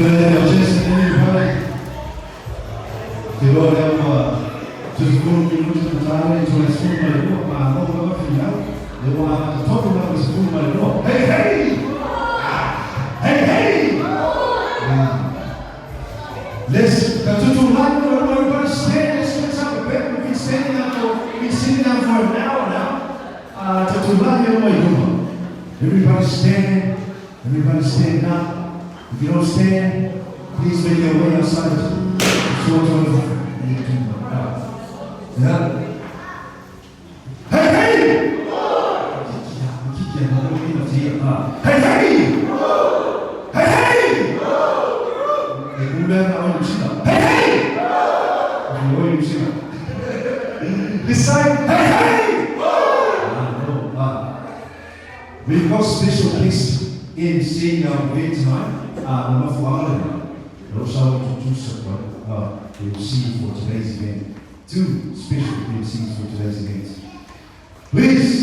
Jason everybody. Te loa lea ua tutukulu minuti na tāre i tōna 12, ma lō lava whinau, le ua amata tonu lava i 12. Hey, hey! Hey, hey! Let's ka tutulagi ma lua, everybody stand, let's fix up a bit. We've been standing up for, we've been sitting down for an hour now. Tutulagi lua i luma. Everybody stand, everybody stand up. If you don't stand, please make your way outside. Yeah. Hey, hey! Hey, hey! Hey, hey! Hey, hey! This side, hey, hey! We've got special guests emceeing our event tonight. Also introduce the MC for today's event. Two special MCs for today's event. Please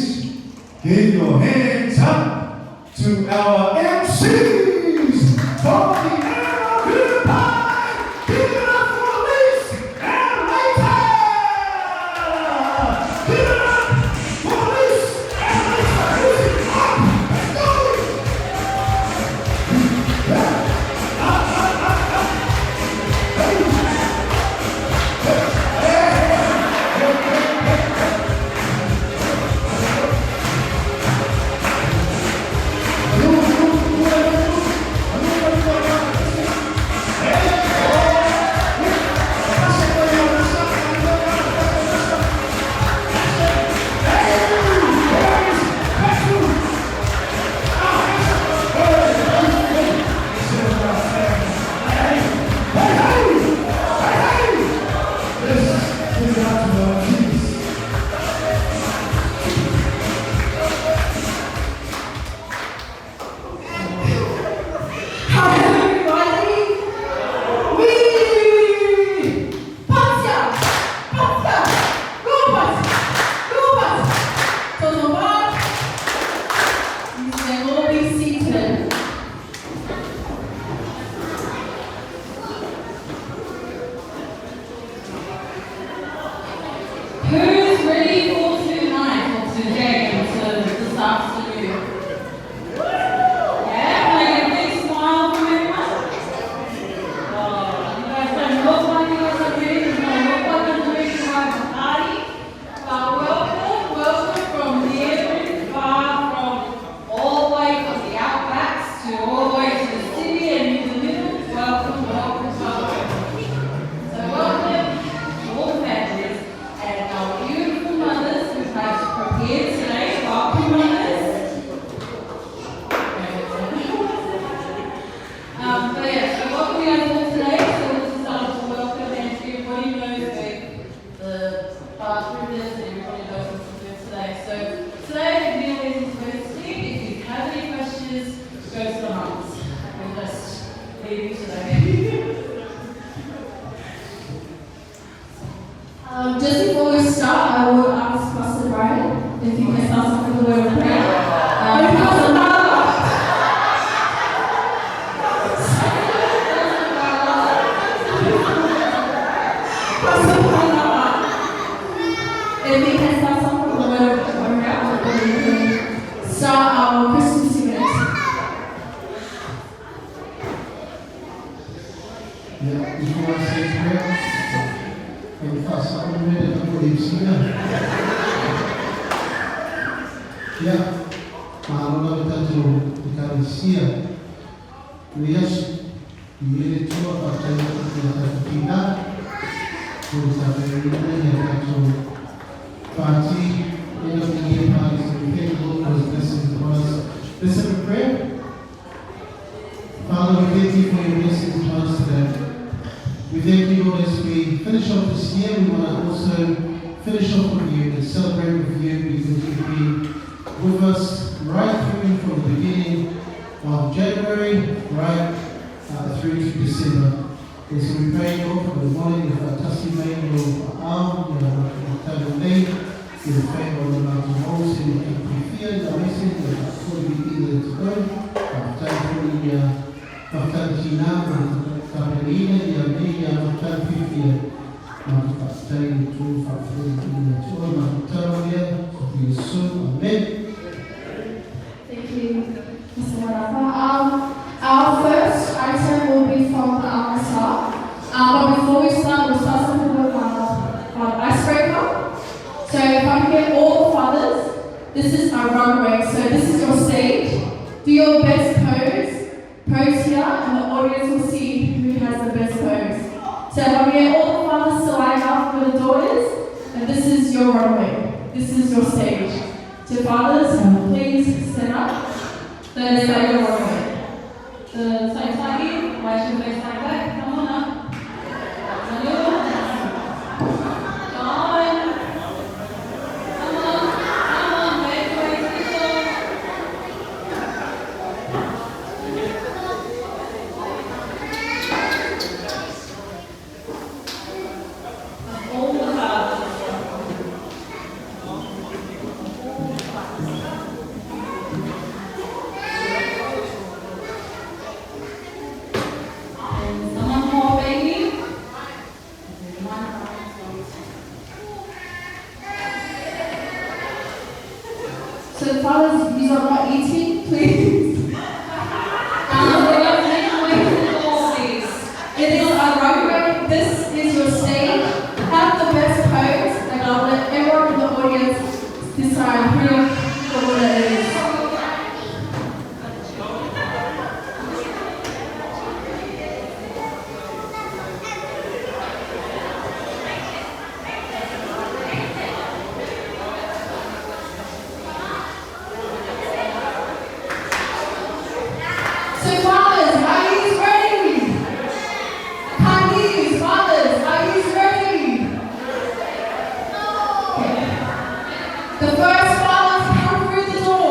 give your hands up to our MCs for the Pie. Give it up for Elise and Rita! Give it up for Elise and Rita! Music up and going! Yeah. Up, up, up, up. Hey. Hey, hey, hey, hey, hey. Let's give it up to our MCs. Hi everybody! Wee! Patia! Patia! Go Patia! Go Patia! Toto ba? You can all be seated. Who's ready for tonight or today or to this afternoon? Yeah, can I get a big smile from everyone? Oh, you guys don't look like you guys are ready. You don't look like you're ready to have a party. But welcome, welcome from near and far, from all the way from the outbacks to all the way to the city and in the middle. Welcome, welcome, welcome. So welcome to all the families and our beautiful mothers who have prepared today. Welcome, mothers. But yeah, so welcome you guys all today. So we'll just start off with welcome, and everybody knows where the bathroom is and everybody knows what to do today. So today at Neil University, if you have any questions, go to the mums. We're just leaving today. Just before we start, I will ask Pastor Brian if he can start us off with a word of prayer. Pastor Pastor If he can start us off with a word of prayer, then we can start our Christmas event. Yeah, before I say prayer, e faasa'o le tatou MC. Ia, malo lava le tatou ekalesia lenei aso i e le Atua faafetai ia tatou tinā mo le tapenaina ia tatou pati end of the year party. So we thank the Lord for his blessings upon us. Let's have a prayer. Father, we thank you for your blessings upon us today. We thank you, Lord, as we finish off this year, we want to also finish off with you and celebrate with you because you've been with us right through from the beginning of January right through to December. And so we pray, Lord, for the morning of tasi mai o ao, ia talu nei, i le whai o le mātou mōse i te whiwhia, i a mese, i a kori i le te tau, a tai hori i a whakatari. tinā mo le tapenaina ia nei ia matou fiafia matou faafetai i le Atua faafetai i le Atua matou tatalo lea i Iesu Amen. Thank you, Mr. Marafa. Our first item will be from the Amasar. But before we start, we'll start something with our icebreaker. So if I can get all the fathers, this is our runway. So this is your stage. Do your best pose. Pose here, and the audience will see who has the best pose. So if I can get all the fathers to line up where the door is, and this is your runway. This is your stage. So fathers, please stand up. The Start your runway. The Taitai, why is your face like that? Come on up. Manu. John. Come on, come on, wait, wait, wait. All the fathers. All the fathers. And someone more, baby. Okay, one, two. So the fathers, you are not eating, please. We are making way to the door, please. It is a runway. This is your stage. Have the best pose, and I'll let everyone in the audience decide who the winner is. So fathers, are you ready? Can you, fathers, are you ready? Okay. The first father to come through the door.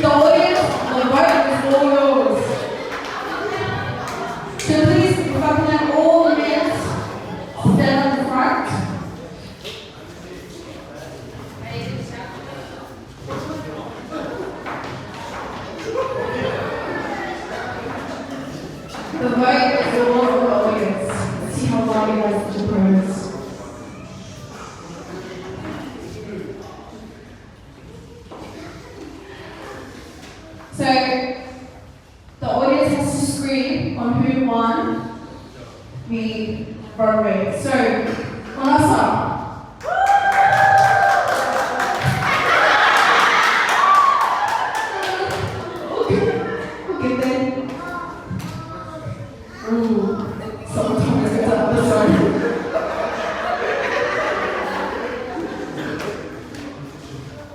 The audience, the vote is all yours. So please, if I can have all the men stand at the front. The vote is all of the audience. Let's see how well you guys did your promos. So the audience has to scream on who won the runway. So, Manasa. We'll get there. Ooh, someone told me to get that other side.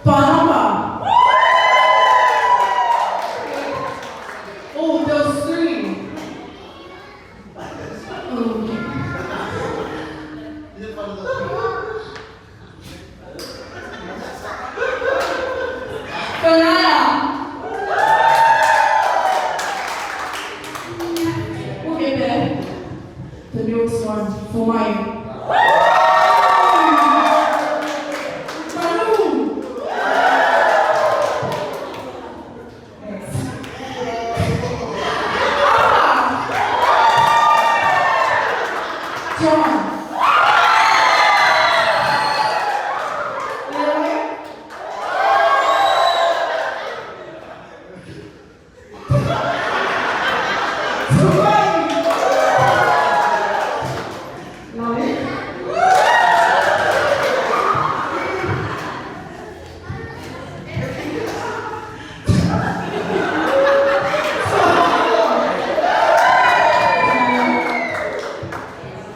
Panama. Oh, there was three. Oh. Banana. We'll get there. The newest one for my. Manu. Yes. John. Lily. Love.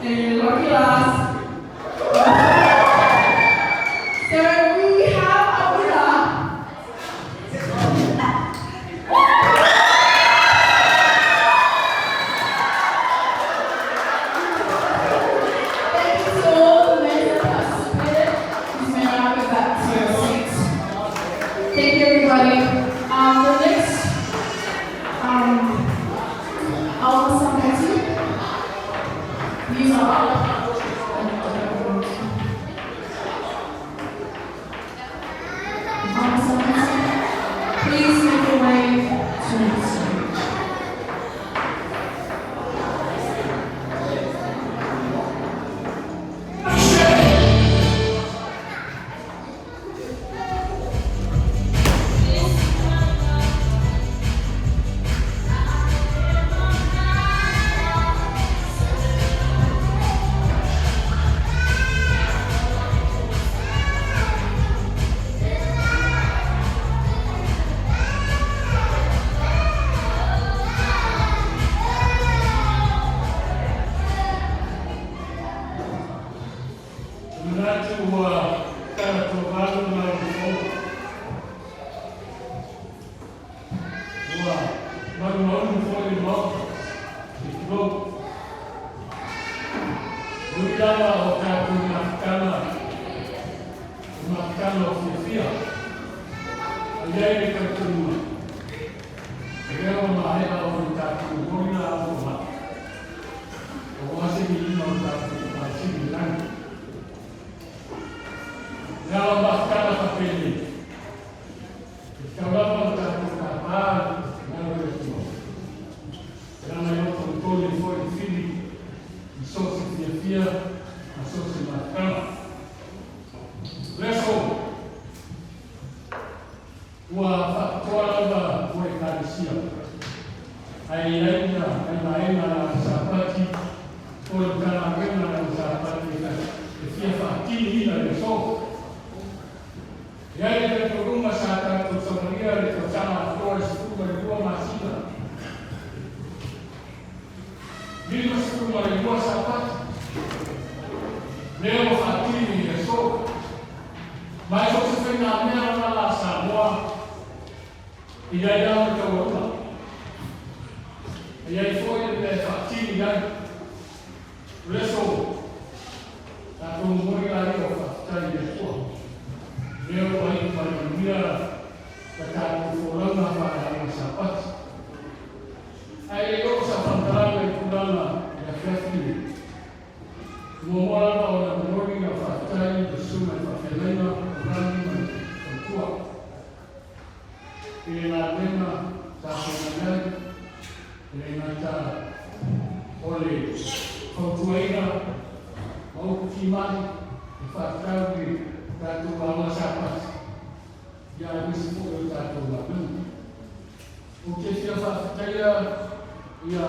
And lucky last. So we have a winner. Thank you to all the men that participated. You may now go back to your seats. Thank you, everybody. The next, Alma Sampeti, you are up. Alma Sampeti, please make your way to the stage. Manatu ua tatou valu ma le fou. Ua malumaunu foi le Maota, i tulou. Ui lava o tatou mafutaga, o mafutaga o fiafia. Ae i ai le talitonuga. E lea ua maea ona tatou momoli laau o mate. Aua se viiga o tatou Tama Sili i le Lagi. Le ala o mafutaga faapenei. E tatau lava ona tatou tapā finagalo o le Atua. Leaga e otootogi ai foi le fili i so o se fiafia ma so o se mafutaga. O le aso ua faapitoa lava mo Ekalesia. Ae i ai nai vaega a le Sapati po o le Matagaluega a le Sapati e fia faatiniina i le aso. E i ai le talitonuga sa tatou saumalia le tausaga atoa e 12 masina. 52 Sapati. Lea ua faatini i le aso. Ma e so o se faigamea lava la a Samoa e i ai lava le taualuga. E i ai foi le mea e faatini ai. O le aso, tatou momoli laia o faafetai i le Atua. Lea ua iu ma le manuia La tatou folauga faaleaoga Sapati. Ae le i oo sau faamatalaga i tulaga i le afiafi lenei, e muamua lava ona momoli lau faafetai i le Susuga i le Faafeagaiga o Lagi ma le Faletua i le galuega sa feagai ai, e le gata o le fautuaina ma upu timai e faatatau i le tatou aoga Sapati, ia aemaise foi o le tatou galuega. Ou te fia faafetaia ia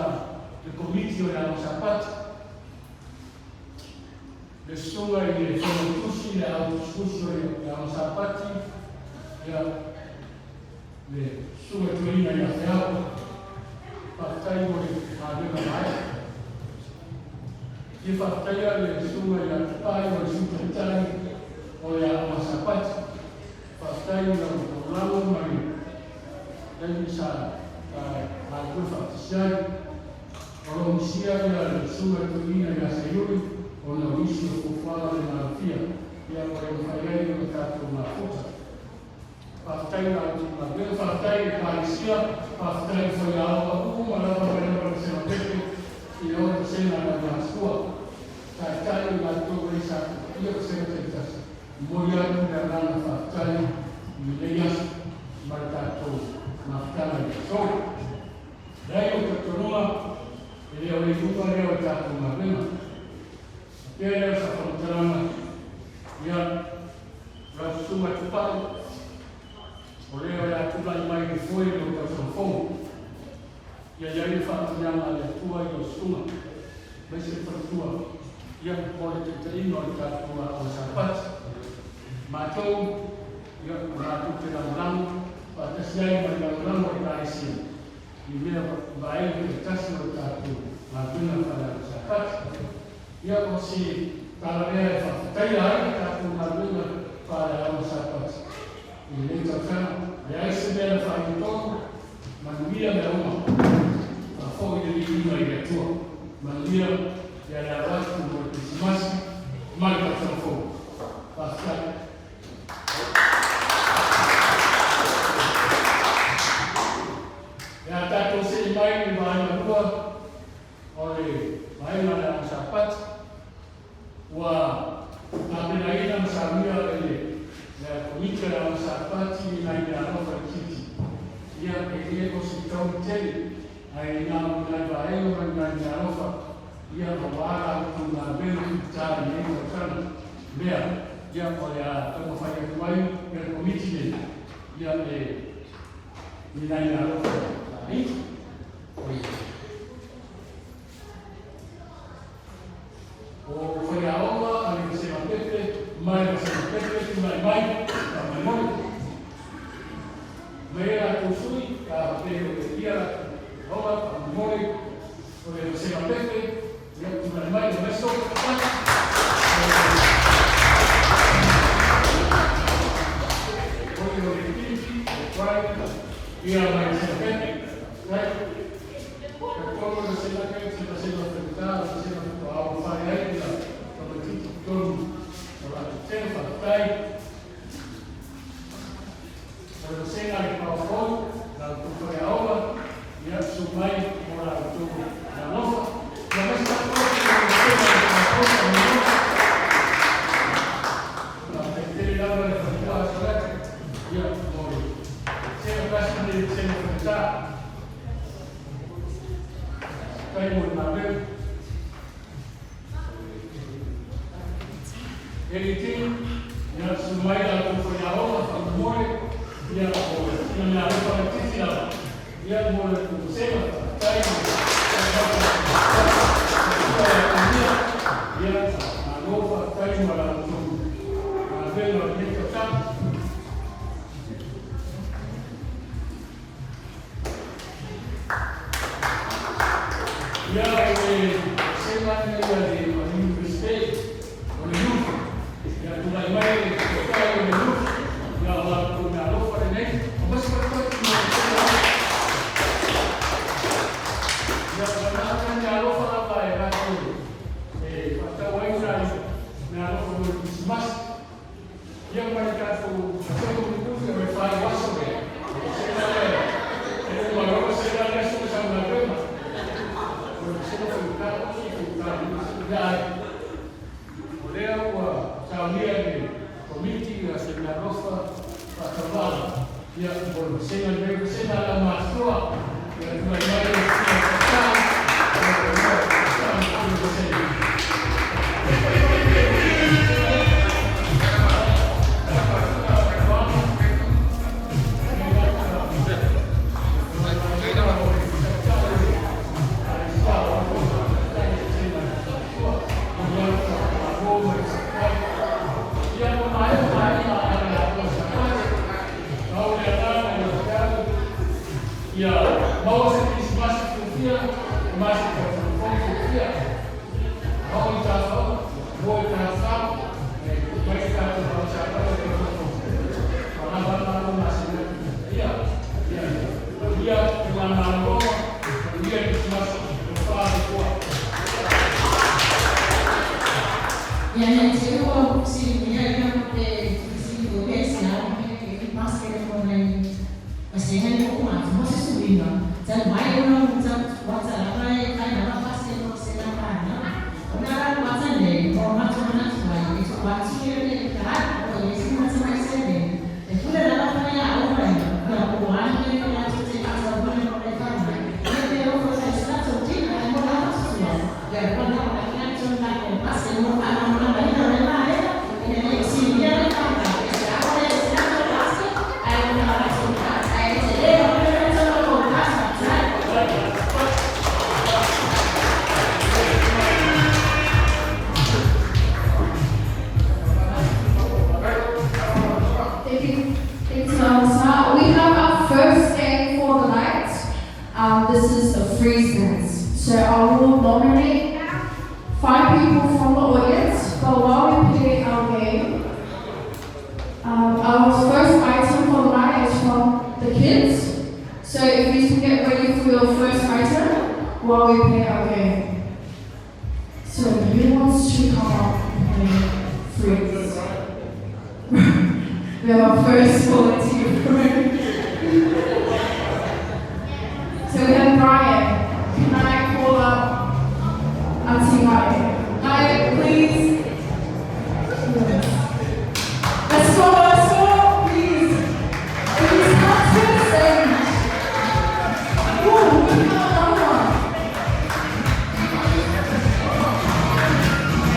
le Komiti o le Aoga Sapati, le Susuga i le Fonoutusi, le Ao Tusitusi o le Aoga Sapati, ia le Susuga i Toeaina ia Feao. Faafetai mo le galuega maea. Fia faafetaia le Susuga ia Tupai o le Sui Taitai o le Aoga Sapati. Faafetai i lau lagolago ma le taimi sa galulue faatasi ai. O lo o misia ia le Susuga i Toeaina ia Seiuli ona o nisi o fuafuaga le malofia ia ua le mafai ai ona tatou mafuta. Faafetai i la outou galuega, faafetai i le Ekalesia, faafetai i faiaoga uma lava mai lava i le Semapepe seia oo i le Vasega a le Aumatutua. Taitai o i latou e sa taitaia vasega taitasi. Momoli atu le agaga faafetai i lenei aso ma le tatou mafutaga i le aso. Leai o talitonuga, e le o le iuga lea o le tatou galuega. A pea lea o sa faamatalaga, ia, o lau susuga Tupai, o lea o le a tulai mai i le foe o lou tausaga fou. Ia i ai le faamanuiaga a le Atua i lau susuga, aemaise le faletua, ia, mo le taitaiga o le tatou Aoga Sapati. Matou, ia, matou te lagolago faatasi ai ma le lagolago a le Ekalesia i mea vaega taitasi o le tatou galuega faale-Aoga Sapati. Ia, o se tala lea e faafetaia ai le tatou galuega faale-Aoga Sapati i lenei tausaga. Leai se mea na faaletonu. Manuia mea uma. Faafoi le viiga i le Atua. Manuia le alo atu mo le Kerisimasi ma le tausaga fou. Faafetai. Le a tatou see mai i le vaega lua o le vaega o le Aoga Sapati. Ua tapenaina ma saunia e le Komiti o le Aoga Sapati nai meaalofa itiiti. Ia, e le o se taui tele, ae na o ni nai vaega ma ni nai meaalofa, ia, aua la outou galuega fita i lenei tausaga. Mea, ia, o le a taumafai atu ai e le Komiti nei, ia, e ni nai meaalofa laiti. O faiaoga a le Vasega Pepe ma le Vasega Pepe tulai mai faamolemole. Mai e latou sui pe a faapea o le ia latou aoga faamolemole. O le Vasega Pepe ia tulai mai o Meso Oi o le Piki, o Brian, ia ma le Vasega Pepe. Right? Talitonu le sela kei se vasega faigata o vasega faatoa aumafai ai ia tamaititi totonu o latou tele faafetai. O le vasega a le Power la outou faleaoga ia susu mai mo la outou meaalofa. Ia mai se tatou o le vasega a le Power faamolemole. Faafetai tele lava le faletua Asolata ia mo le sela tasi lenei vasega faigata. Faafetai mo le galuega. Editing, ia susu mai la outou faiaoga faamolemole, ia o sina meaalofa laitiiti lava, ia mo le outou vasega. Faafetai mo le Atua ia manuia, ia malo faafetai mo la outou galuega o lenei tausaga. Ia o le vasega lenei a le Universite o le Youth. Ia tulai mai le Taitai o le Youth, ia o la outou meaalofa lenei. Aumai se patupatu mo le vasega lea. Ia ua na o nai meaalofa lava e latou e faatau ai nai meaalofa mo le Kerisimasi. Ia ma le tatou Afioga Mulimuli o le fai o aso lea. Ia, mo le vasega lenei, vasega a le aumatutua, ia tulai mai le susuga i le Taitai, ia, o le foi le vasega. Ia maua se Kerisimasi fiafia, masi tausaga fou fiafia. Ao i tātou, mo i tātou, e mai tātou mau tātou e te fo. Wala wala wala ma se ia ia ia ia ngā ngā ia Kerisimasi, o wha le koa. Ia ia te o si ia ia te si o te si a me pas ke ko nei pasenga ni ko ma mo se suina tan mai no ta wa ta la mai kai na pas ke no se na pa na ona ra wa ta ne ko ma to na tu ai e wa ti ne ka o ye si ma ta mai se ne e pula la pa ya o mai ya ko wa ne ya te te ka sa bo ne ko le ka na e te o ko sa sa to ti na mo la su ya ya ko na na ya to na ko pas ke no pa na na na na na na si ya ka ka se a ko se na to pas ke ai na na so ka ai se le o ne to ko ka sa sa. Thank you. Thank you, Elsa. We have our first game for the night. This is a freeze dance. So I will nominate 5 people from the audience, but while we play our game, our first item for the night is from the kids. So if you can get ready for your first item while we play our game. So who wants to come up and play freeze? We have our first volunteer. So we have Brian. Can I call up Auntie Mai? Mai, please. Yes. Let's go, please. Please come to the stage. Ooh, we have another one.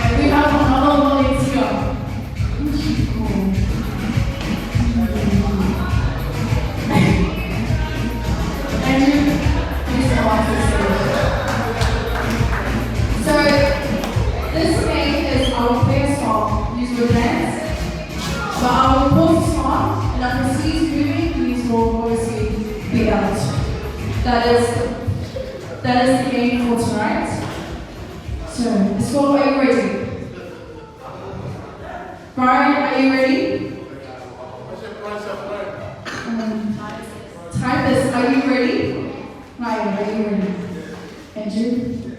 And we have another volunteer. Who should we call? Andrew, please come up to the stage. So this game is I will play a song, use your dance, but I will pause the song and if I see you moving, you will obviously be out. That is the game for tonight. So let's go. Are you ready? Brian, are you ready? Type this. Are you ready? Ryan, are you ready? Andrew,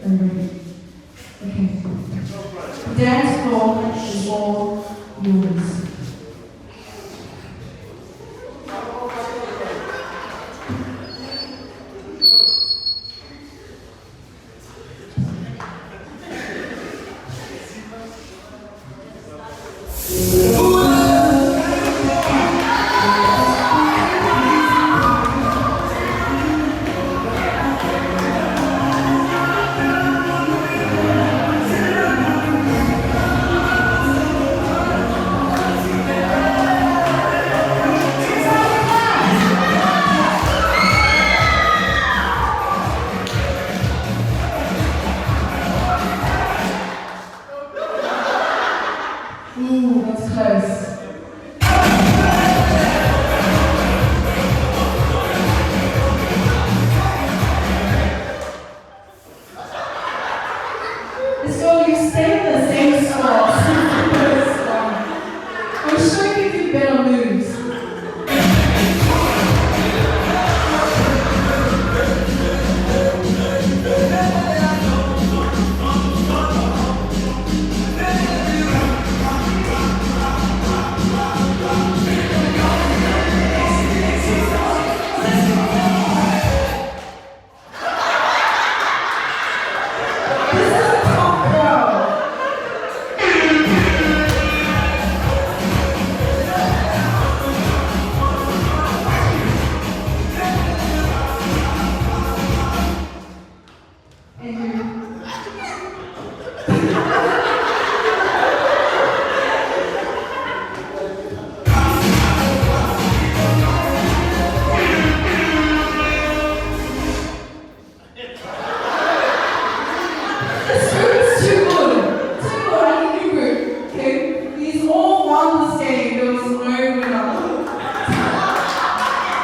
are you ready? Okay. The dance floor is all yours.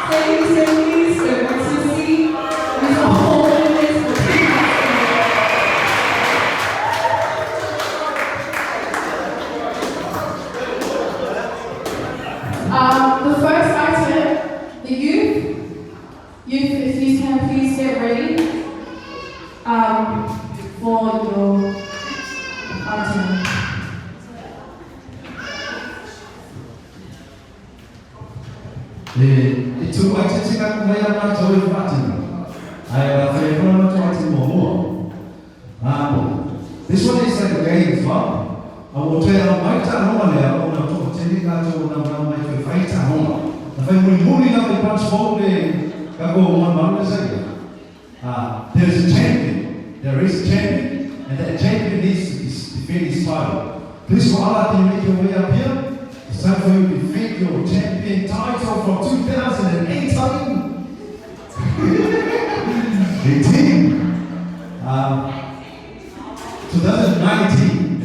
Seli, Seli, Seli, we are holding this for 2 The first item, the youth. Youth, if you can please get ready for your item. E tū ai te tika ku mai a mātou e whātino. Ai a whai kona mātou ai te mua. This one is like a game as well. A o te au mai tā honga lea, o nā tō tini tātou o nā nā mai whai whai tā honga. Na whai muri muri nā te punch bowl le ka ko one man le sai. There's a champion. There is a champion, and that champion needs to defend his title. Please, for Allah, can you make your way up here? It's time for you to defend your champion title from 2018. 18. 2019.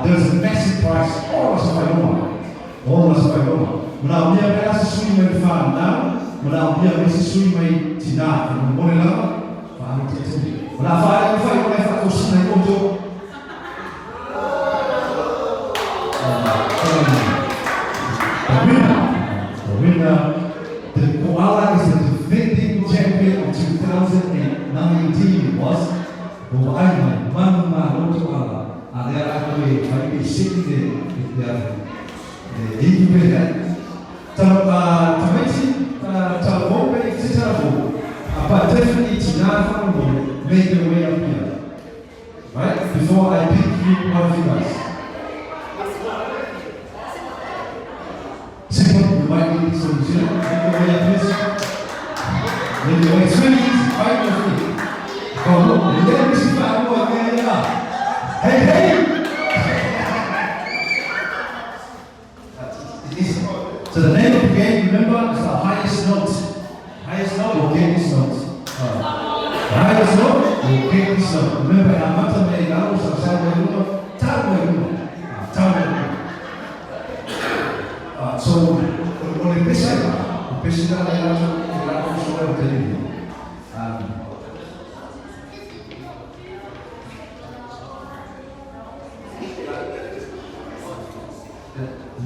There's a massive prize. All of us are All of us are Muna mia pe asa sui mai whanau, muna mia me se sui mai tina, mo le lava, whānu te tini. Muna whaare o whai o mai whako sina i oto. The winner, the Koala is the defending champion of 2019 was o ai mai, manu mā roto ala, a lea a koe whai pe siki te, te te iku pe Tamaiti, talavou, te talavou. But definitely tina whanau make their way up here. Right? Before I pick you, one of you guys. Simple, you might need this solution. Make your way up here. Make your way. It's really easy. Find your feet. Go, look. Hey, hey! So the name of the game, remember, is the highest note. Highest note will get this note. The highest note will get this note. Remember, amata me lalo sa sa me luma, ta me luma, ta me luma. So, o le pesa o pesa le lalo, le lalo so le te lima.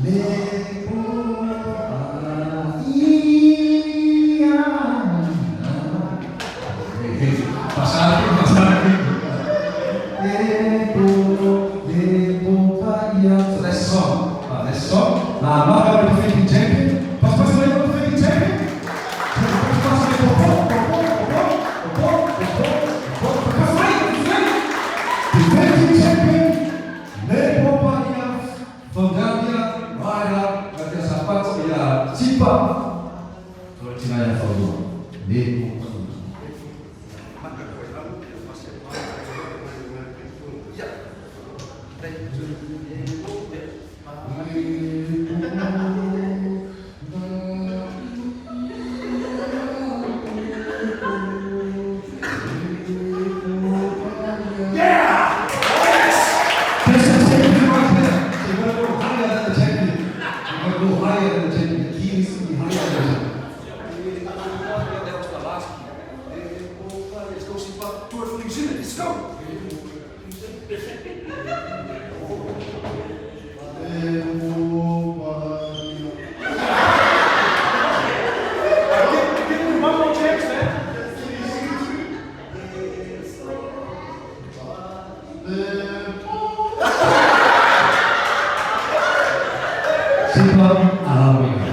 Le po a i a na. Hey, pasar, pasar. Le po, le po pa ia. So that's song. That's song. Na maka the defending champion. Pas pas mai the defending champion. Pas pas mai po po po po po po po po po pas mai defending champion. Le po pa ia. From Gambia, right up, Gatia Sapat, ia Sipa. So tina ia whaua. Le po pa ia. That's the champion right there. So you gotta go higher than the champion. You gotta go higher than the champion. The key needs to be higher than the champion. That was the last key. Let's go, Sipa. Tour for New Zealand. Let's go. Give me one more chance, man. Sipa Alawina.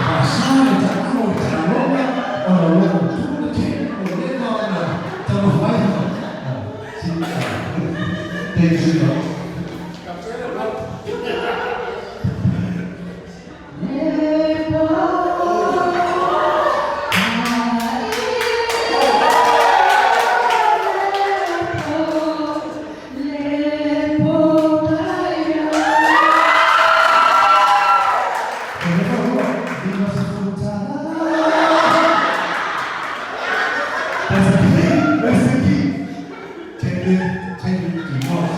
Pasar ta amo ta ronga o na ronga tu te o le na na ta no vai. Sipa. Thank you, Sipa. That's the key. That's the key. Champion, champion, do not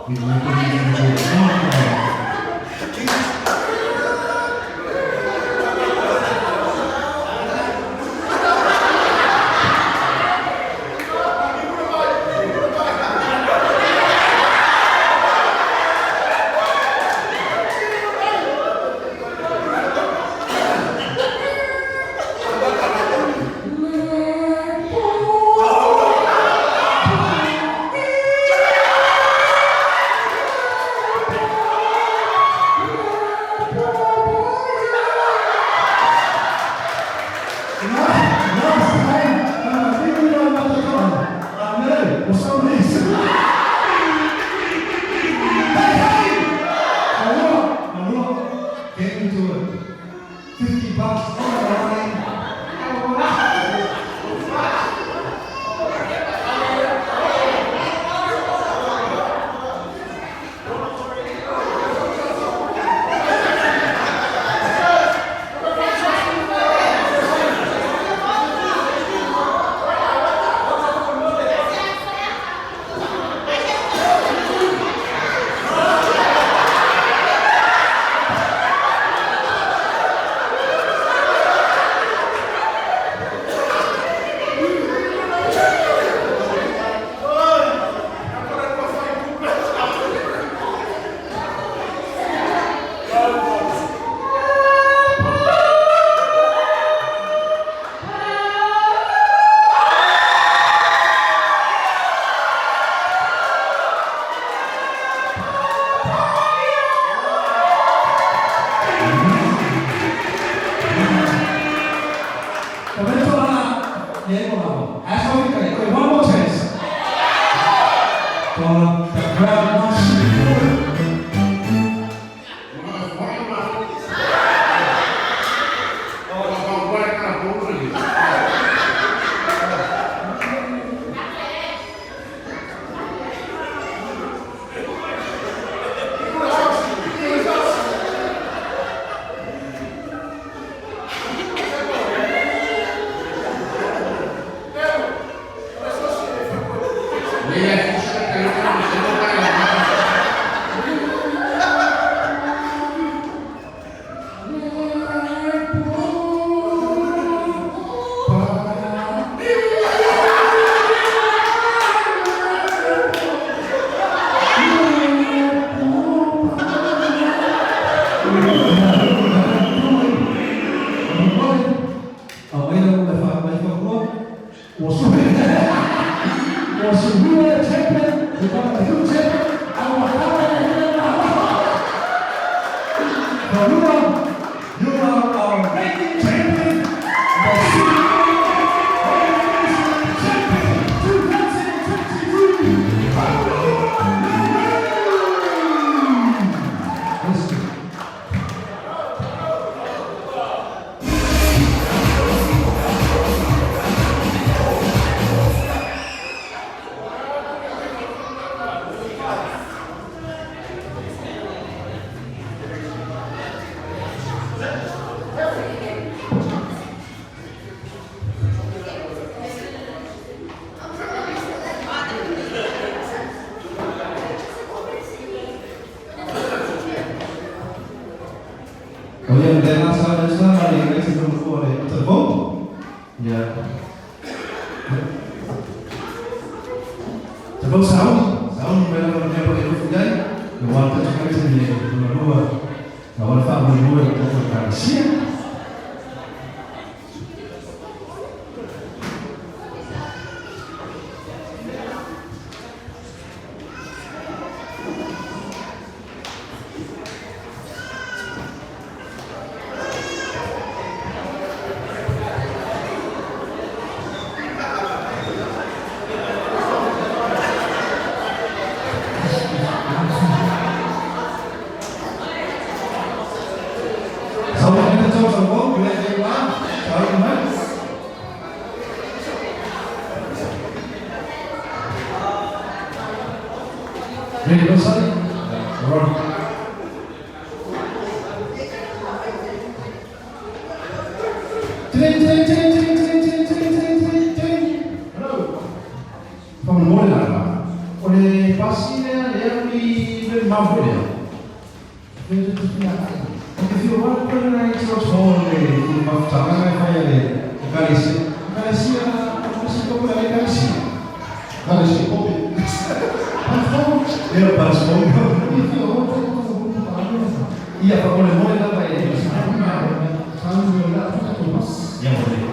Hello. le pasi lea le alu i le mamao foi lea. O te fia wala koe na i tiro tō le mafutanga e whai a le ekalesia. Ekalesia, o se tope a le ekalesia. Ekalesia pope. Ia, para Ia, fa mole mole lava e. Ia mole.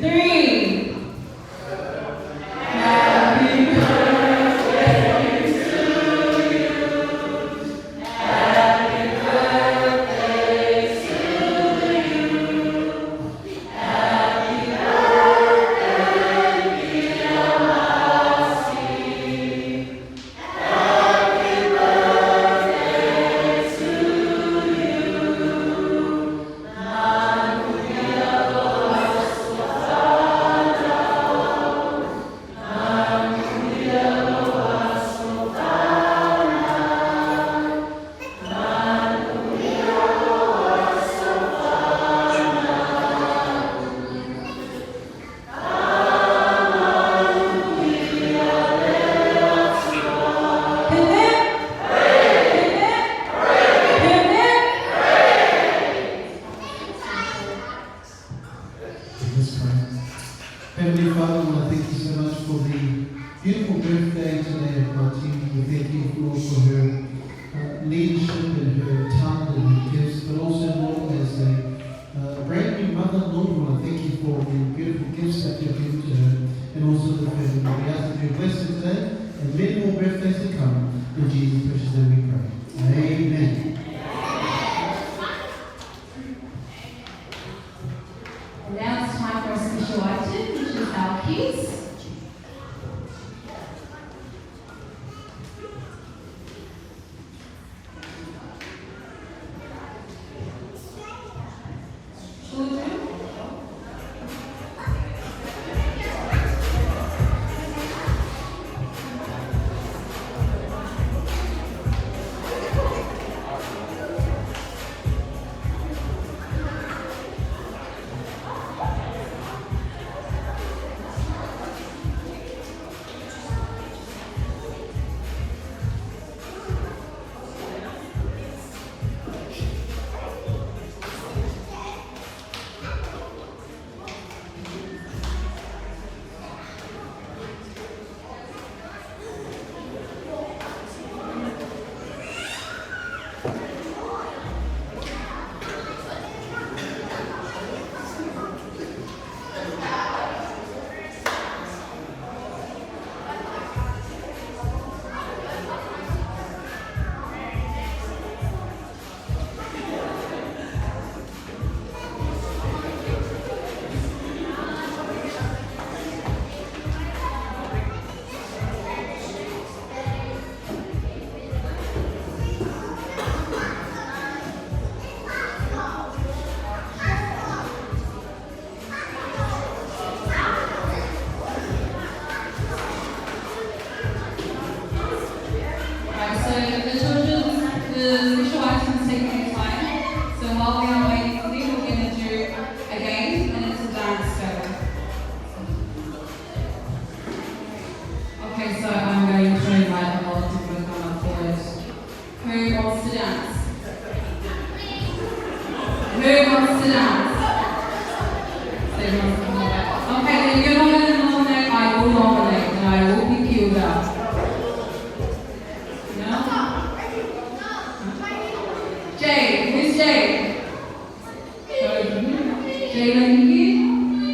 3. Happy birthday to you. Happy birthday to you. Happy birthday, dear Lassie. Happy birthday to you. Manuia loa Manuia loa sotana. Manuia loa sotana. Hip hip. Hip hip. Hip hip. Let's pray. Heavenly Father, I want to thank you so much for the beautiful birthday today of Martine. We thank you, Lord, for her leadership and her talent and her gifts, but also, Lord, as a brand new mother, Lord, we want to thank you for the beautiful gifts that you've given to her and also the family. We ask that you bless her today and many more birthdays to come. In Jesus' precious name we pray. Amen. And now it's time for a special item, which is our kiss. Children. Right, so the children's, the special items taking their time. So while we are waiting for them, we're going to do a game, and it's a dance battle. Okay, so I'm going to invite a lot of people to come up forward. Who wants to dance? Who wants to dance? So everyone's coming back. Okay, then you're not going to nominate, I will nominate, and I will pick you up. No? Jay, who's Jay? Jay Lahiki,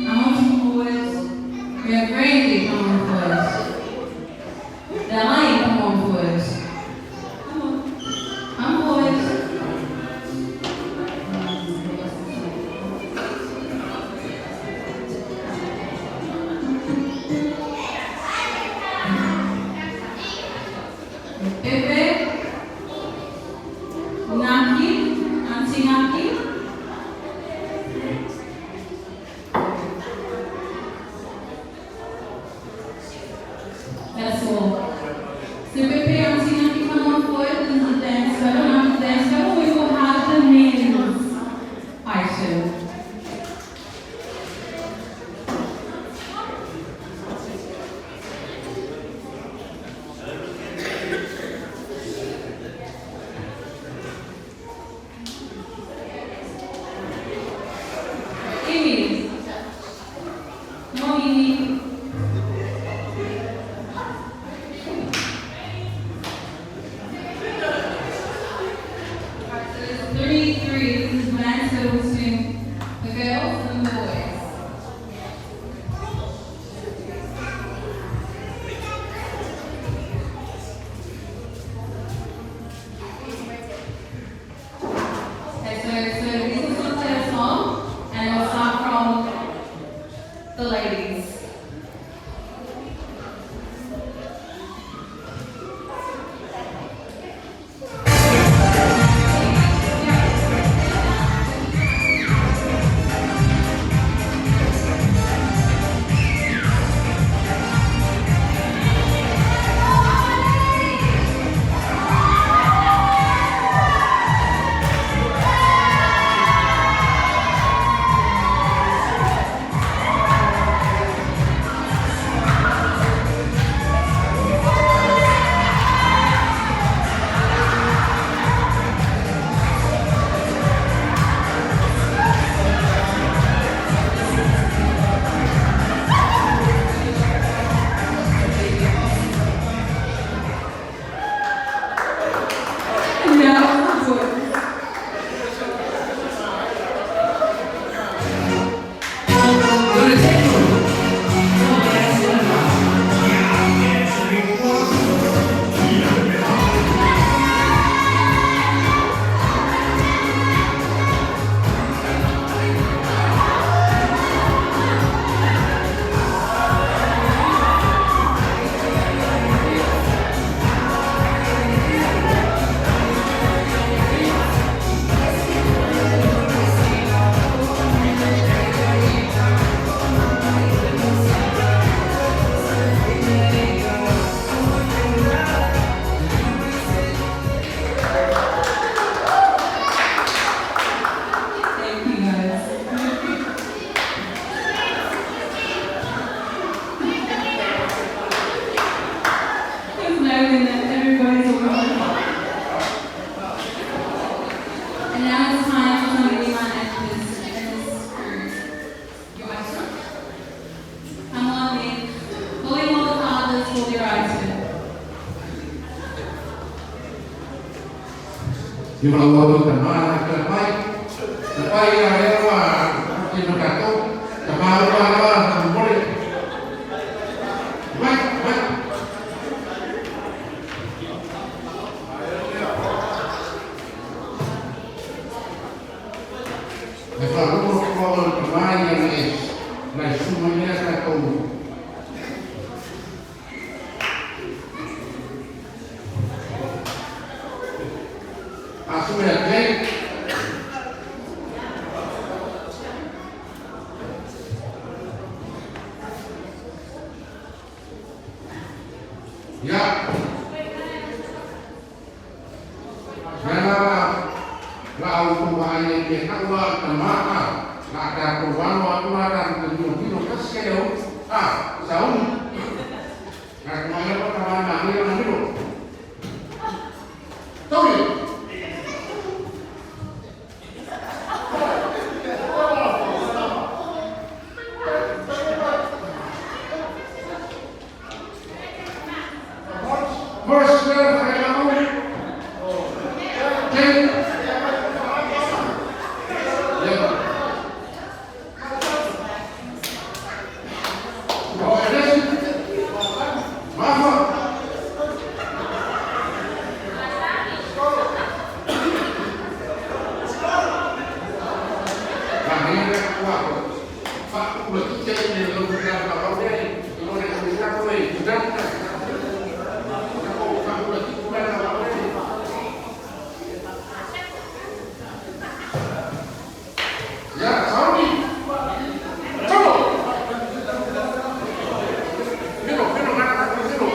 come on forward. We have Randy, come on forward. Delane, come on forward. Come on. Come forward. Pepe, Naki, Auntie Naki. That's all. So Pepe, Auntie Naki, come on forward. This is the dance battle. And after the dance battle, we will have the men's item. Amy. Come on, Amy. Alright, so there's 3-3. This is man's battle between the girls and the boys. Ia wala ua ta ma ka pai. Ta pai ia le wa ke no ka to. Ta ma wa wa ta mo le. Mai mai. E fa lo ko ko ta ma ia le na su mo ia ka to. Assume a lei. Ya. Ya la la au ko ai ke ka wa ta ma a la ka ko wa no aku la ka ko ni no ka se o a sa u na ko ma ya ka ma na ni na ni no Tony. First, 10. Yeah. Oh, listen. Mafa. Nah, ini aku aku. Pak, udah kita ini lo udah apa udah lo udah udah udah udah Ya, sorry. Coba. Mino, mino, mana mino.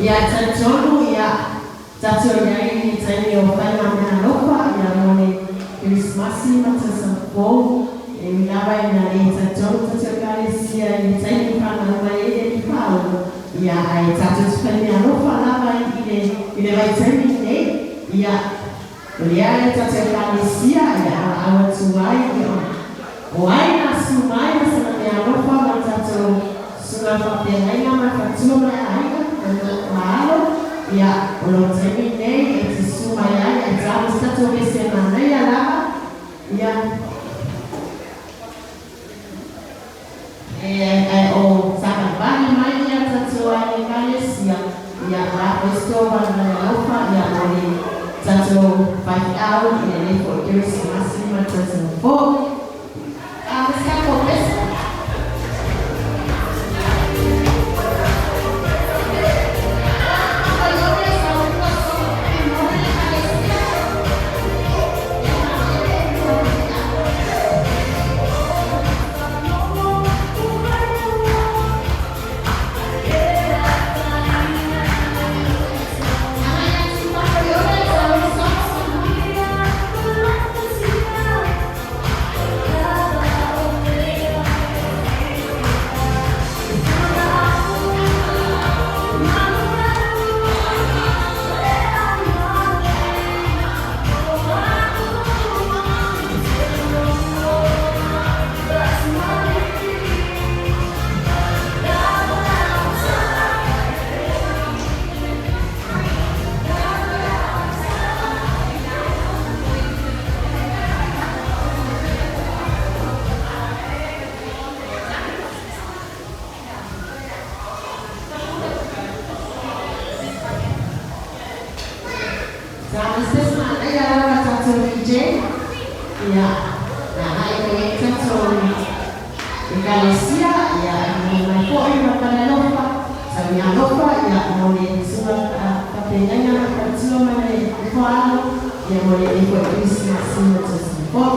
Ia talitonu ia tatou i ai i le taimi o faiga meaalofa ia mo le Kerisimasi ma tausaga fou, e ui lava ina le talitonu tatou Ekalesia i le taimi fanau mai ai le Alii Faaola, ia ae tatou te fai meaalofa lava i le i le vaitaimi lenei. Ia o lea e tatou Ekalesia ia auau atu ai ia o ai na susu mai ma sana meaalofa ma le tatou susuga faafeagaiga ma le faletua ma le aiga ma le ma alo, ia o lou taimi lenei e te susu mai ai ae tau se tatou mese manaia lava, ia e ae o savalivali mai ia tatou aiga Ekalesia, ia o le a foi se tou valivali alofa ia mo le tatou faifeau i lenei foi Kerisimasi ma le tausaga fou. Se tatou pese. Sa se pese manaia lava tatou DJ. Ia, na agai mai ai tatou Ekalesia, ia e momoli mai foi ma le alofa, sa meaalofa ia mo le susuga faafeagaiga ma le faletua ma le nofo a alo, ia mo lenei foi Kerisimasi ma le tausaga fou.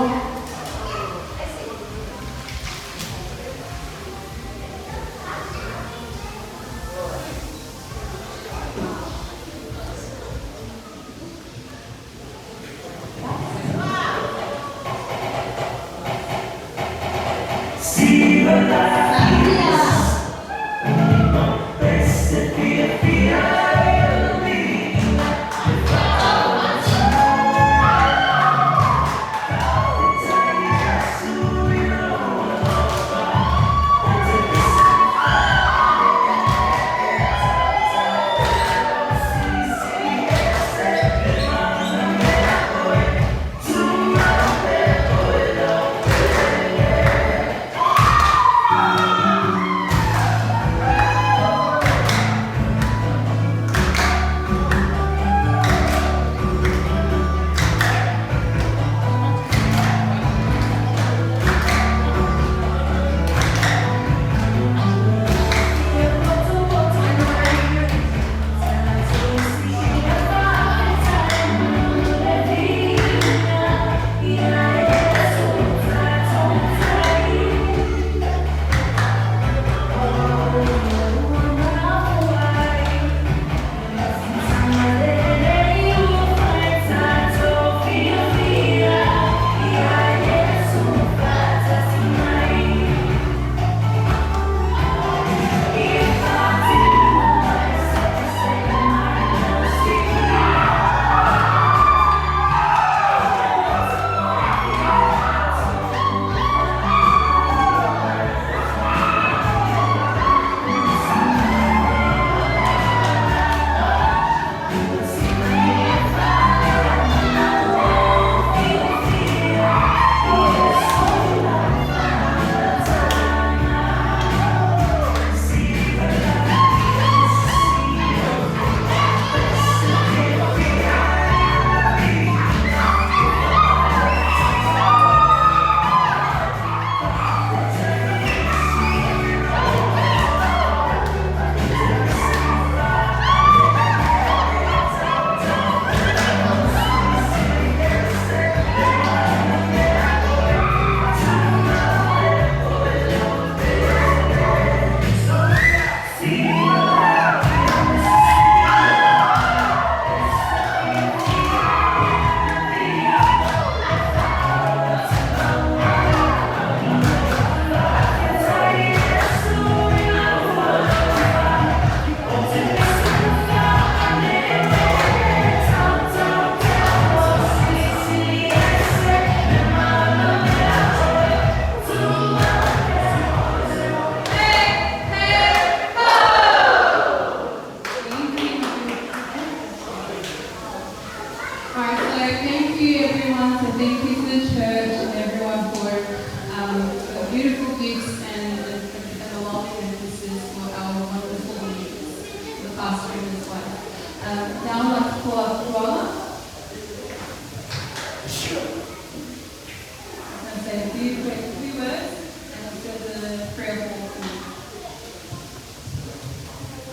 I'm going to say a few quick few words and I'll say the prayer for food.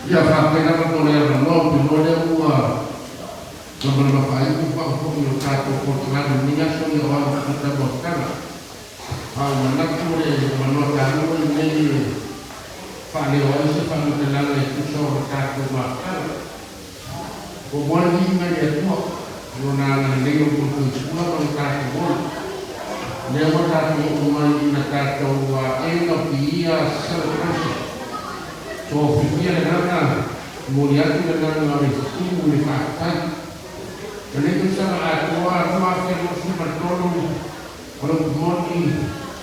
Ia faapena ma le avanoa ou te iloa lea ua lamalama faaiu faafofoga o tatou polokalame i lenei aso ia o au tagata moataga. A o manatu o le avanoa taua lenei e faaleo ai se faamatalaga e tusa o le tatou mafutaga. Ua moa le viiga i le Atua i Lona agalelei o le soifua ma lo tatou ola. Lea ua tatou oo mai i le tatou end of the year celebration. So fiafia le agaga, momoli atu le agaga o le tumu i le faafetai. O lenei tausaga atoa 2023, o le upu moni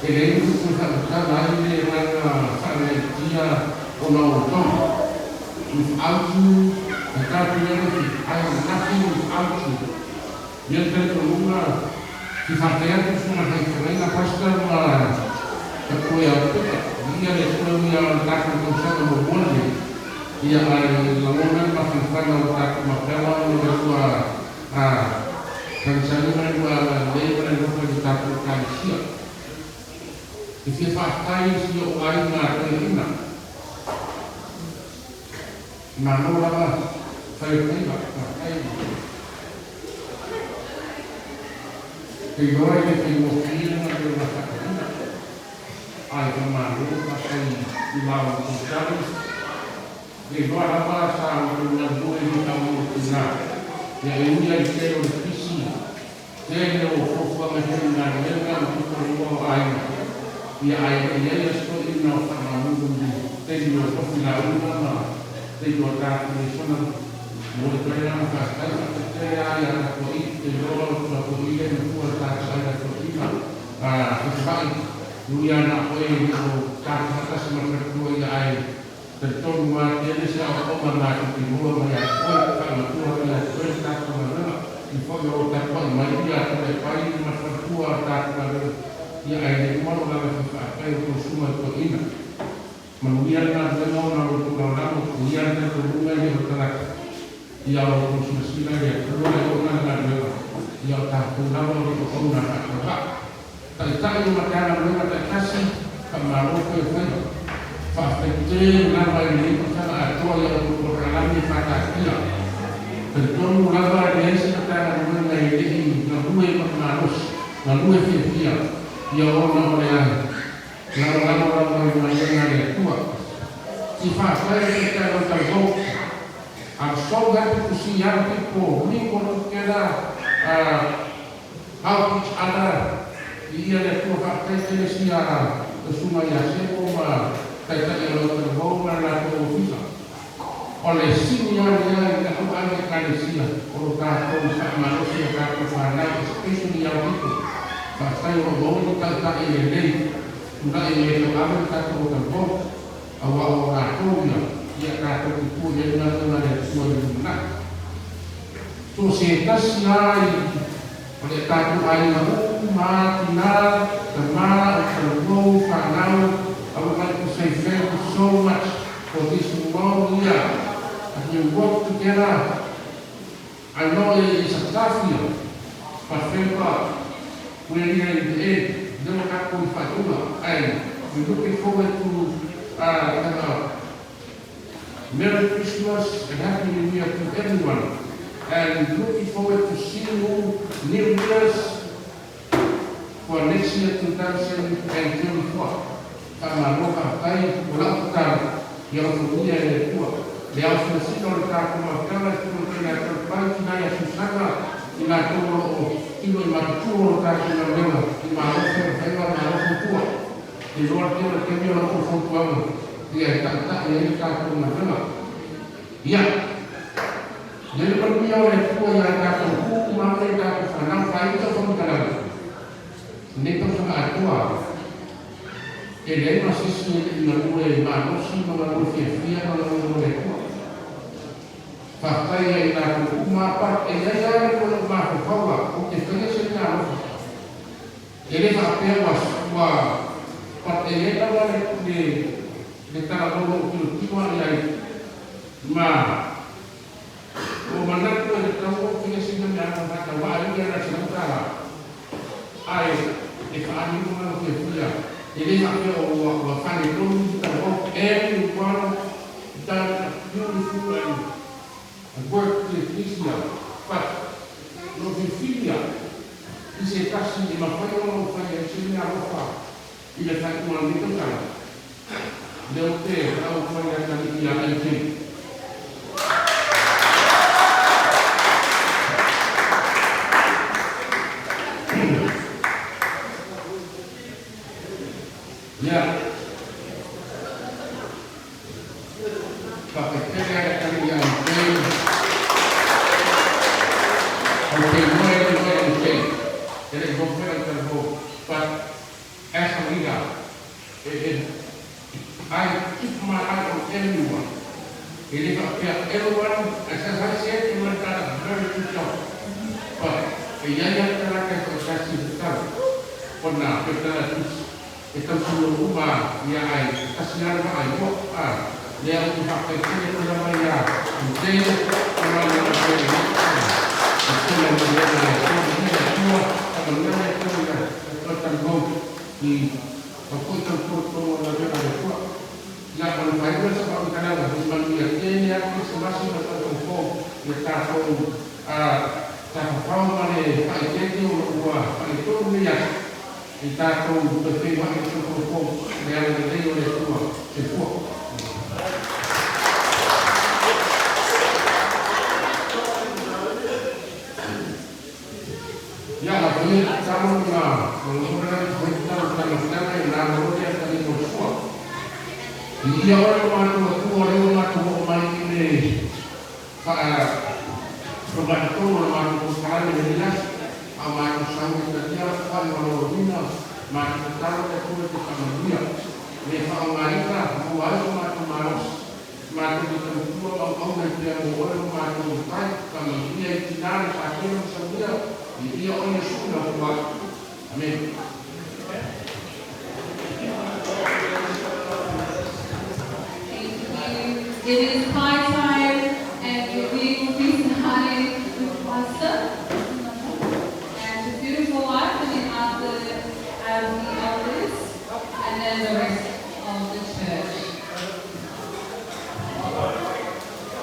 e leai ni upu e faamatala ai le agaga faagaeetia ona o outou. Without you, I can't do anything, I am nothing without you. Ia le talitonuga, fia faafetai atu i susuga hai feagaiga Pastor ma Tatoe Alopeka, viia le Atua e ui lava o le tatou tausaga muamua lenei, ia ae lagona le mafanafana o le tatou mafutaga ona o le ua a sagisagi ma le ua agalelei ma le alofa i le tatou Ekalesia. E fia faafetai i si ou aiga toeaina, malo lava fai o faiva, faafetai. Te iloa e le faigofie le galuega faatoaina, a e faamalo faafetai i la outou tali. Te iloa lava sa outou galue i le taunuu tina, ia e ui ai tele o le pisi, tele o fuafuaga foi i galuega ma tuutalua o aiga, ia ae le i ai aso toeaiina o faamamulu i le taimi o tofi lauga ma taimi o tatou lesona. Mo le toe lana faafetai faapea a ia tatou i te iloa o tatou i le matua o tatou ai tatou ina a fesivai nui a na oe i o tatou faatasi ma le faletua ia ae talitonu a tele se aoaoga matou te maua mai ia te oe faamatua mai ia te oe le tatou galuega i foi o lo tapuai mai ia Tuilaepai ma le faletua o le tatou galuega ia ae le uma lo gaga faafetai o tou susuga i toeaiina. Manuia le galuega ona o lo outou lagolago, manuia le talitonuga i le o tagata, ia o outou silasila i le Atua e ona le galuega, ia o tatou lava o le auauna faatauvaa. Taitai o Matagaluega taitasi, faamalo fai o faiva. Faafetai tele lava i lenei tausaga atoa i a outou polokalame faataatia. Talitonu lava e leai se Matagaluega e le i galue ma le malosi, galue fiafia, ia ona o le Lagolago lava i galuega a le Atua. Ti faafetai le Taitai o le Talavou. I'm so happy to see young people mingle together, help each other. Viia le Atua, faafetai tele sia Susuga ia Seko ma Taitai o lau Talavou ma le latou ofisa. O le sini lava lea i lau aiga Ekalesia o lo tatou faamalosi a tatou fanau especially young people. Faafetai o lo o maua ni taitai lelei tulai e tauave le tatou talavou aua o latou ia ia tatou te tua i ai galuega a le Atua i le lumanai. So se tasi a i o le tatou aiga uma tina, tama, o talavou, fanau, I would like to say thank you so much for this long year as we work together. I know it is a tough year, but thank God we're here in the end. Lea ua tatou i faaiuga and we looking forward to have a Merry Christmas and Happy New Year to everyone and looking forward to seeing you New Year's for next year 2024. Faamalo faafetai o lau tatalo ia alofagia e le Atua le ao silasila o le tatou mafutaga i totonu o le Taupai tina ia Susana i latou o lo o tino i matutua o le tatou galuega i malo faiva malo fautua te iloa le tele o taimi o la outou fautuaga ia e taitai ai le tatou galuega. Ia i ai le manuia o le Atua ia tatou uma ma le tatou fanau faaiu sau faamatalaga lenei tausaga atoa. E leai ma se isi e le i galue malosi ma galue fiafia ma galue mo le Atua. Faafetai ia i latou uma but e i ai lava le mea o lou mafaufau a ou te faia se mea alofa. E le faapea ua ua but e i ai lava le le le talanoa o lou tilotilo ae i ai ma ua manatu e tatau ou faia sina mea alofa faatauvaa ai ia na $100. Ai e whaani uma o te whia. E le hape o ua ua whane tonu ta o everyone done a beautiful and work to ecclesia. But no te whia, i se tasi e mawhai o o whai e se mea alofa i le whai ua le tangata. Leo te au whai a tani i a MK. Ia, whakatele ai tani i a MK. O te moe le moe MK. E le gofera i tana But as a leader, I keep my eye on everyone. E le whakapea everyone, as I said, everyone done a very good job. But e ia ia taraka e whakatasi te tau. Ona, pe tana tusi. E tau sulu uma ia ai, kasi ara ma ai mo a. Lea o te whakaitele o la mai a. I te o la mai a te e. I te la mai a e tua i a tua, a ma lea e tua ia, e tua tangou i o koi tau tua tua la mea le tua. Ia o le whainga sa wha utananga, i manu ia tēne a ki sa masi ma tau fō, i tātou a tā whawhau ma le whaitete o ua whaitonu ni atu. I tātou te whenua i tau fō, le ala le lei o le tua, te fua. Ia la whai talo ngā, ngā ngā whai talo tanga tanga i nā ngā a tani tō sua. I ia ora mātou tua reo mātou o mai i le wha o mātou ko tāne le nila, a mātou sau i ta tia whai o lo rina, mātou talo te tua te whamanuia. Me wha o ngā ika, mua ai o mātou māros, mātou te tau tua mau au nei pia mo ora o mātou o tai, whamanuia i tinane whakeno sauia, i ia o ia suna hua. Amen. Thank you. It is pie time, and we will be starting with Pastor and his beautiful wife, and then after the elders, and then the rest of the church.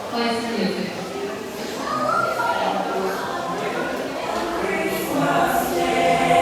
Place the music. Christmas Day.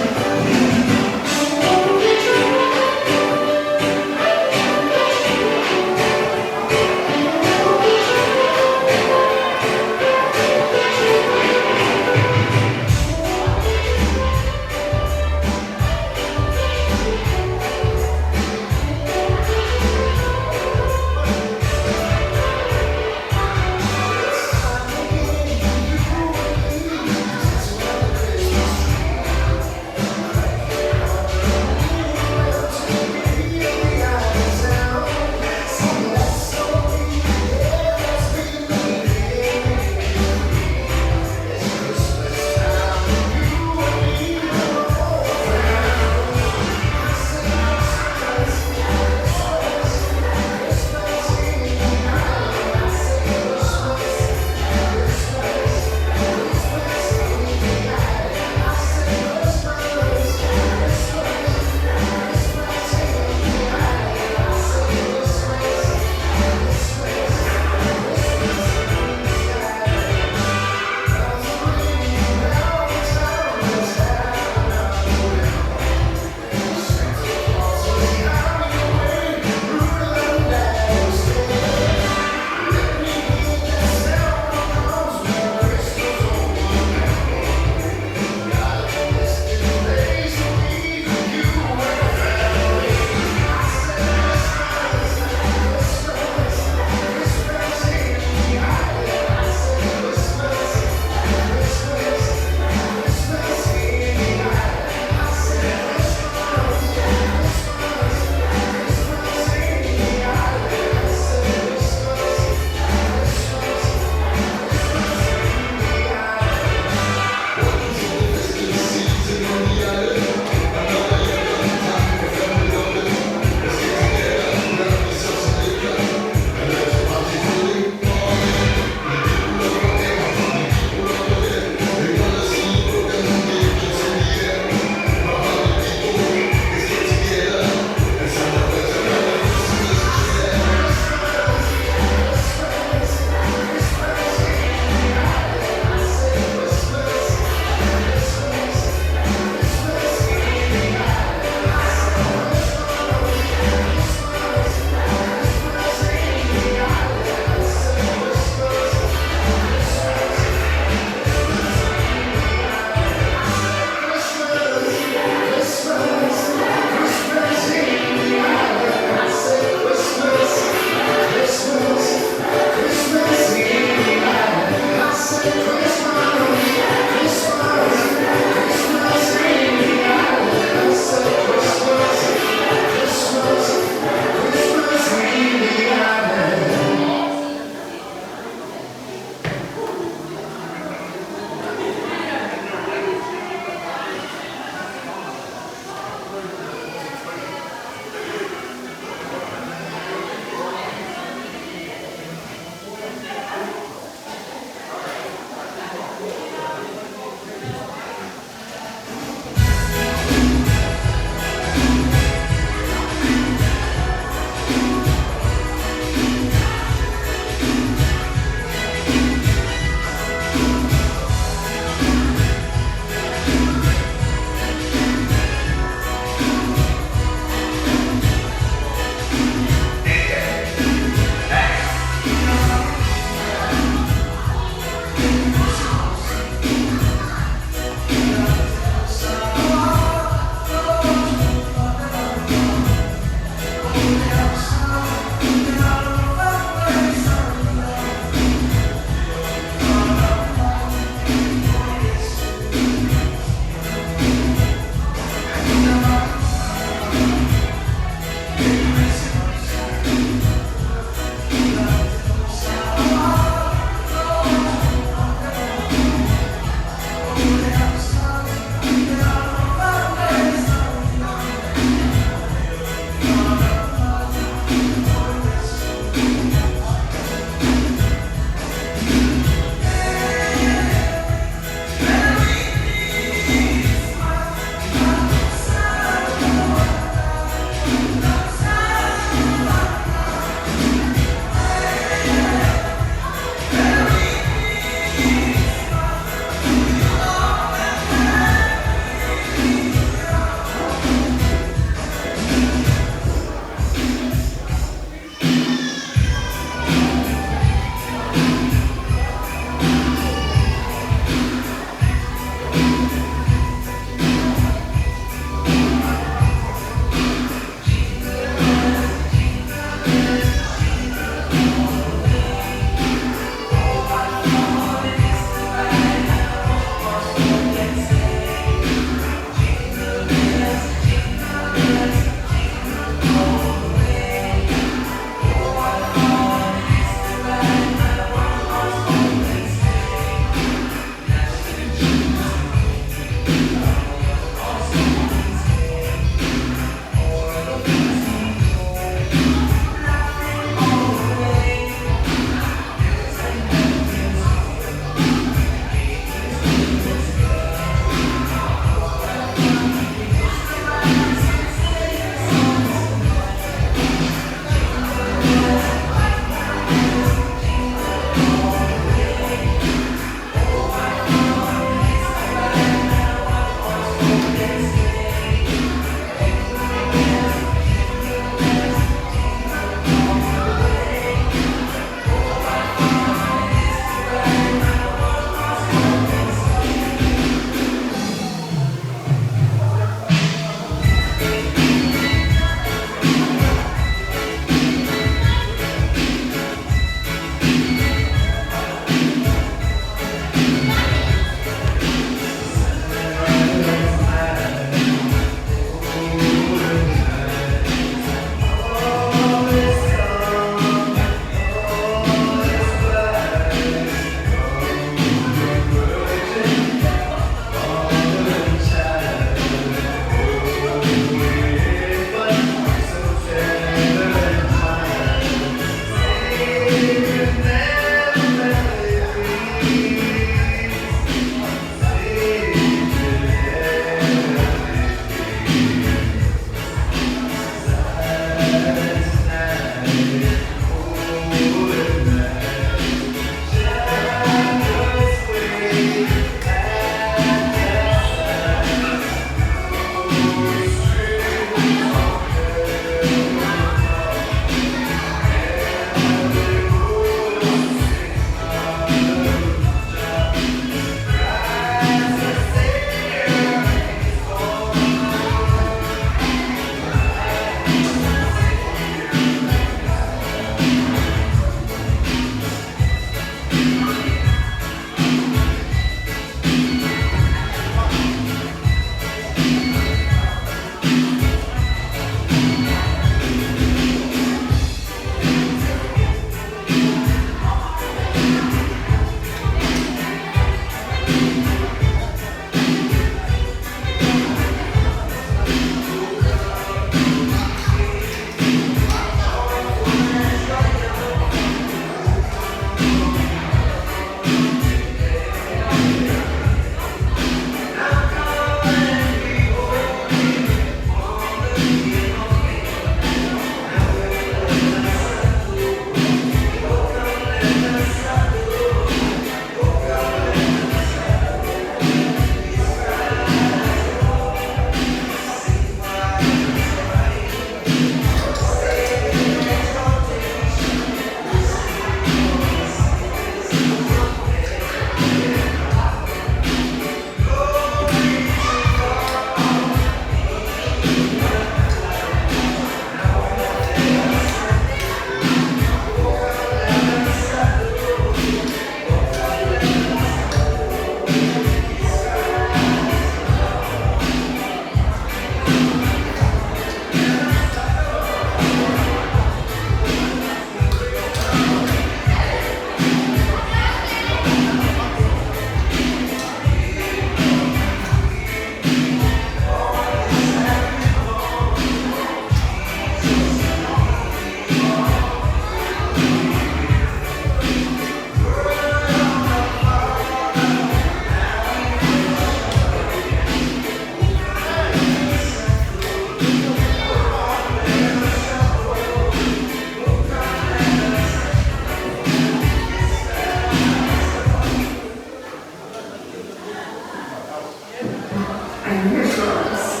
And reassurance.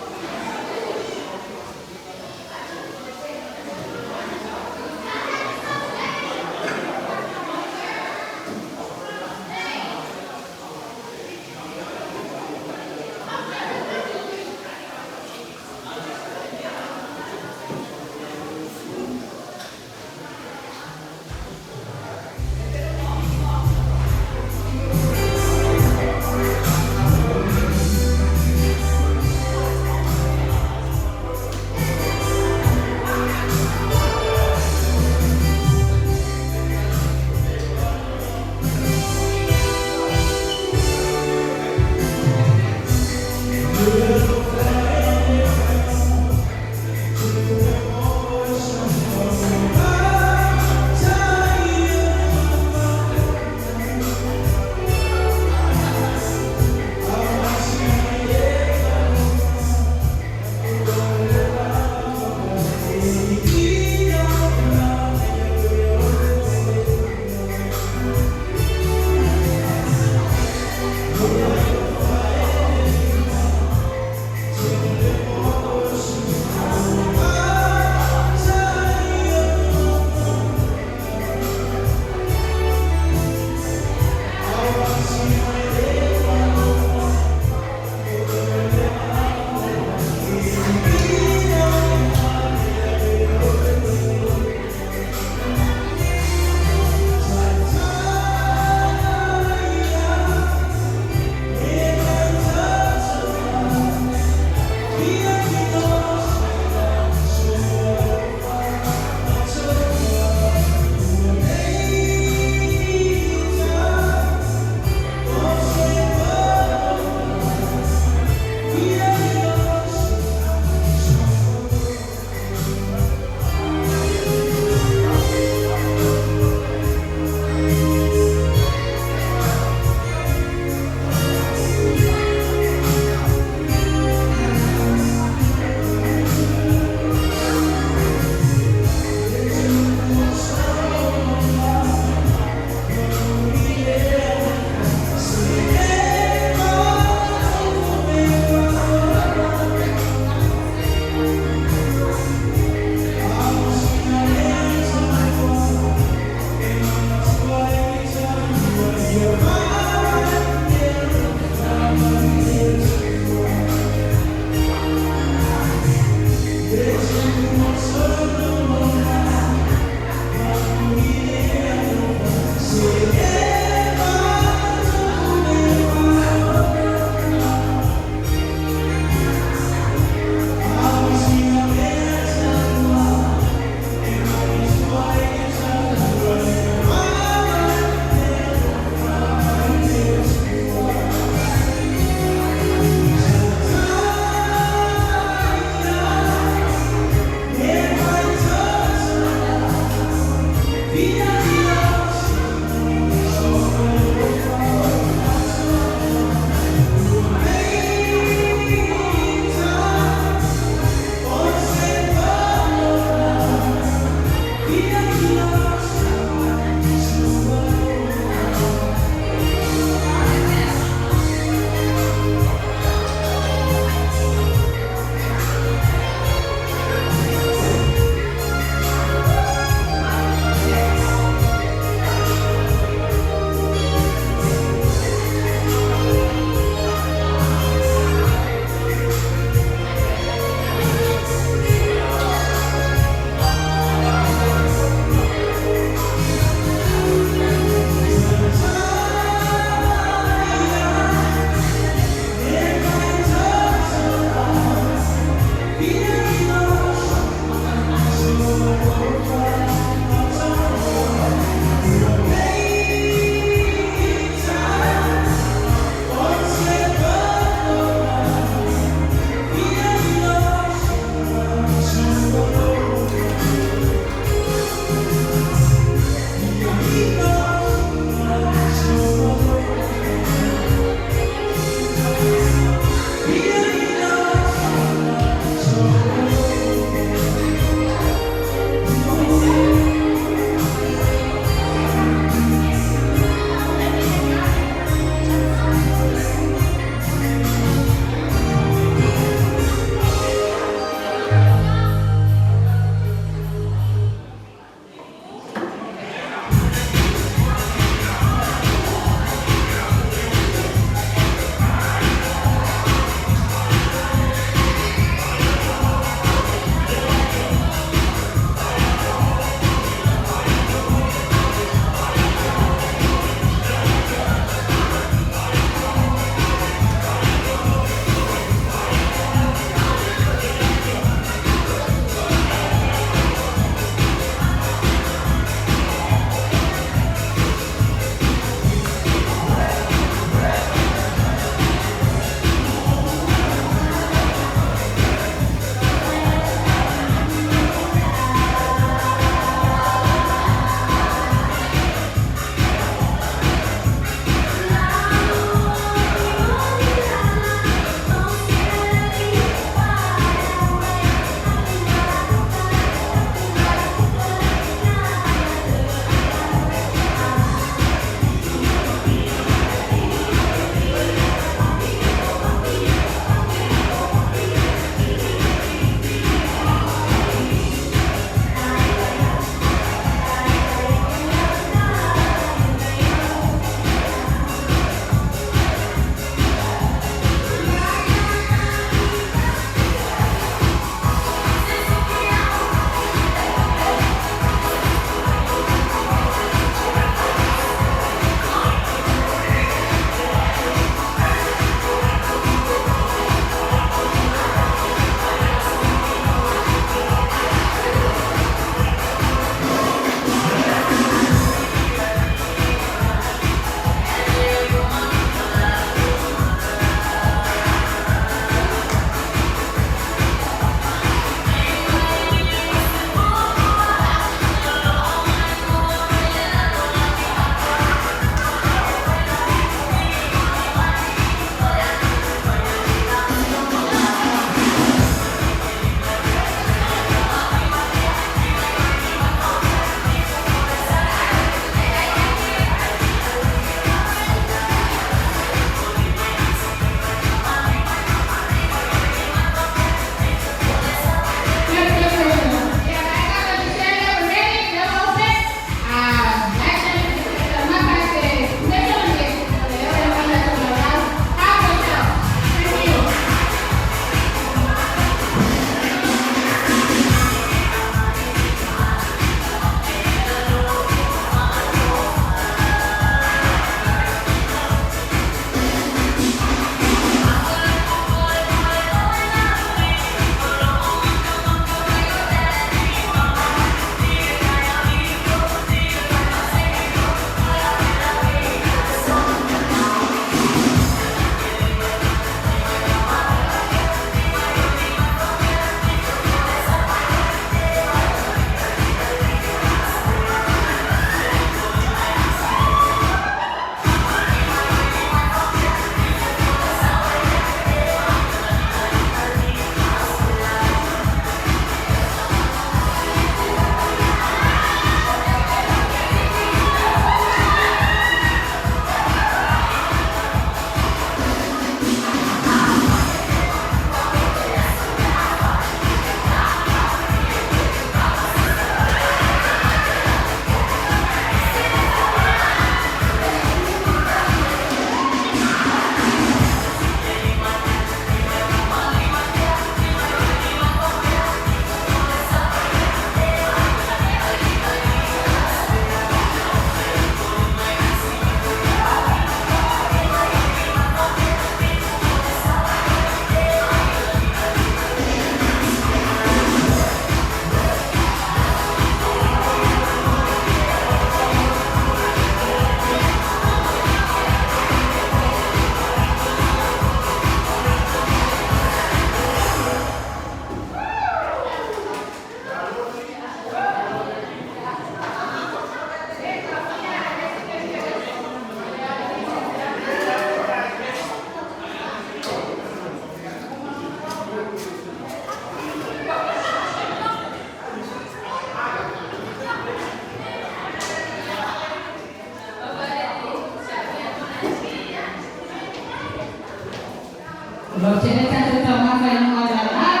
Mau tele tātou taumafa i luga o le lalao,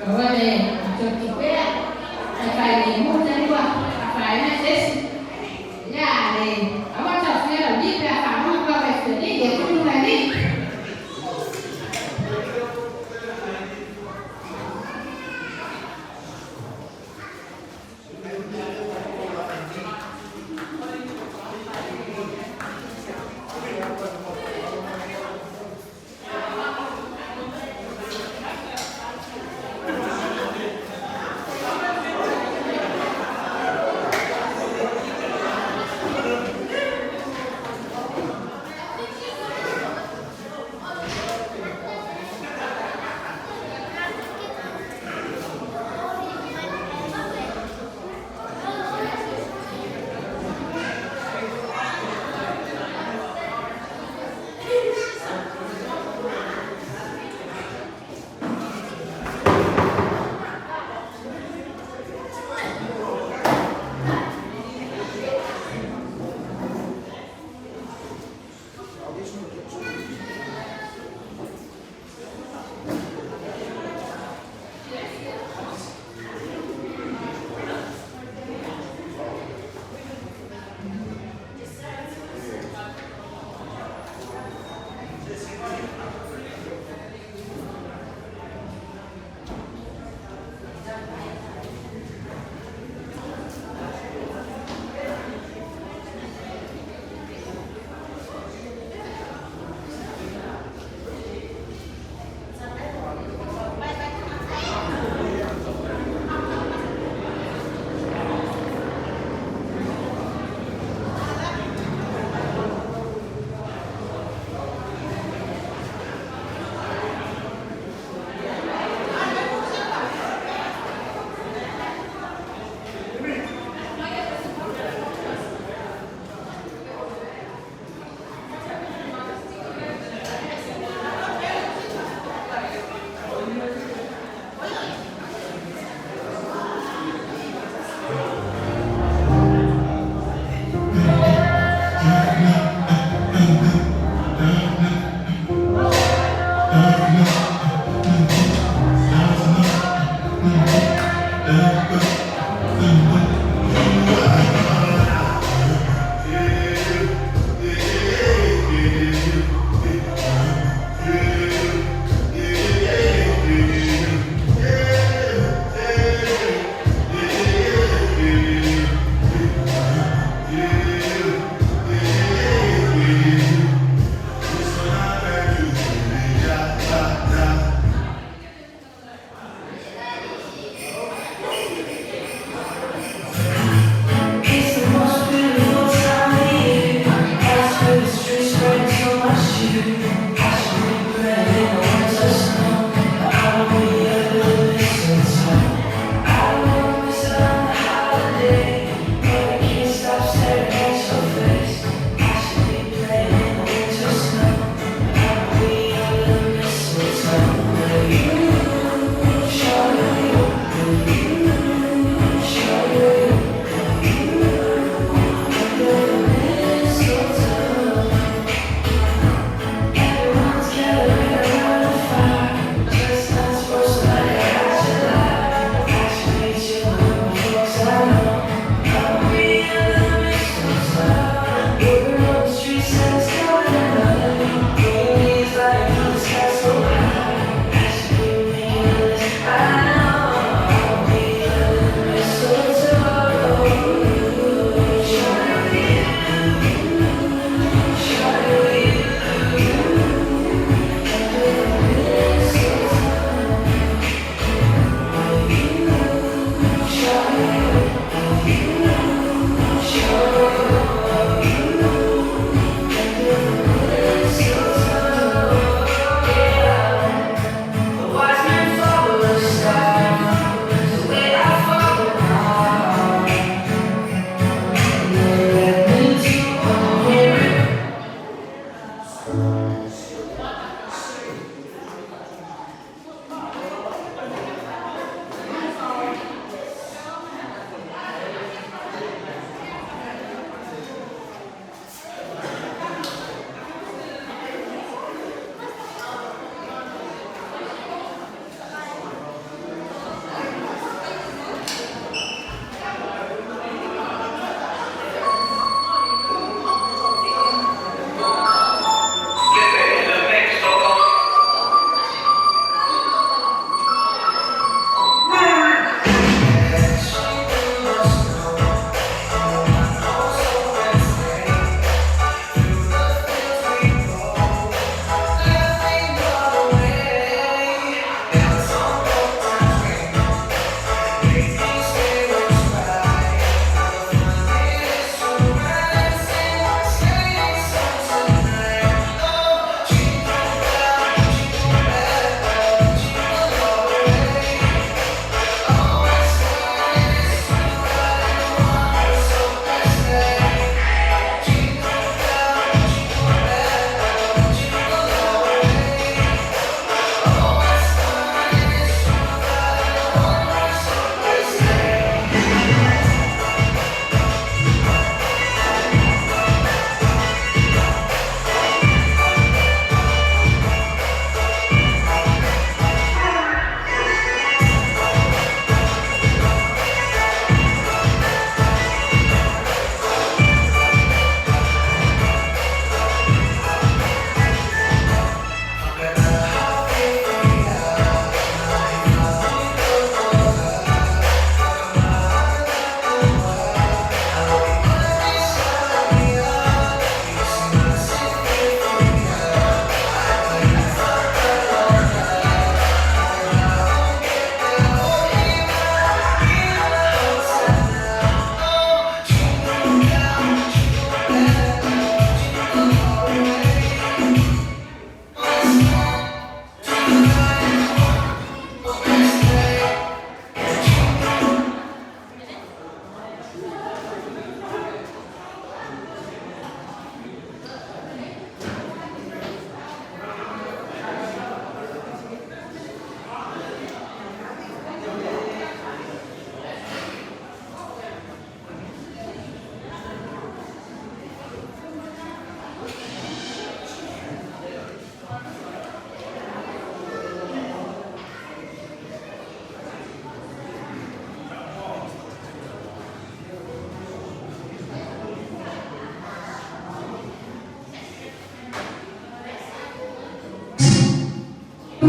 aua le atoatupea, fai lemu talua, afaina se isi. Ia le aua taofia laulii pe a faalogo atu a fai atu e alii, ia tuu i luga e alii.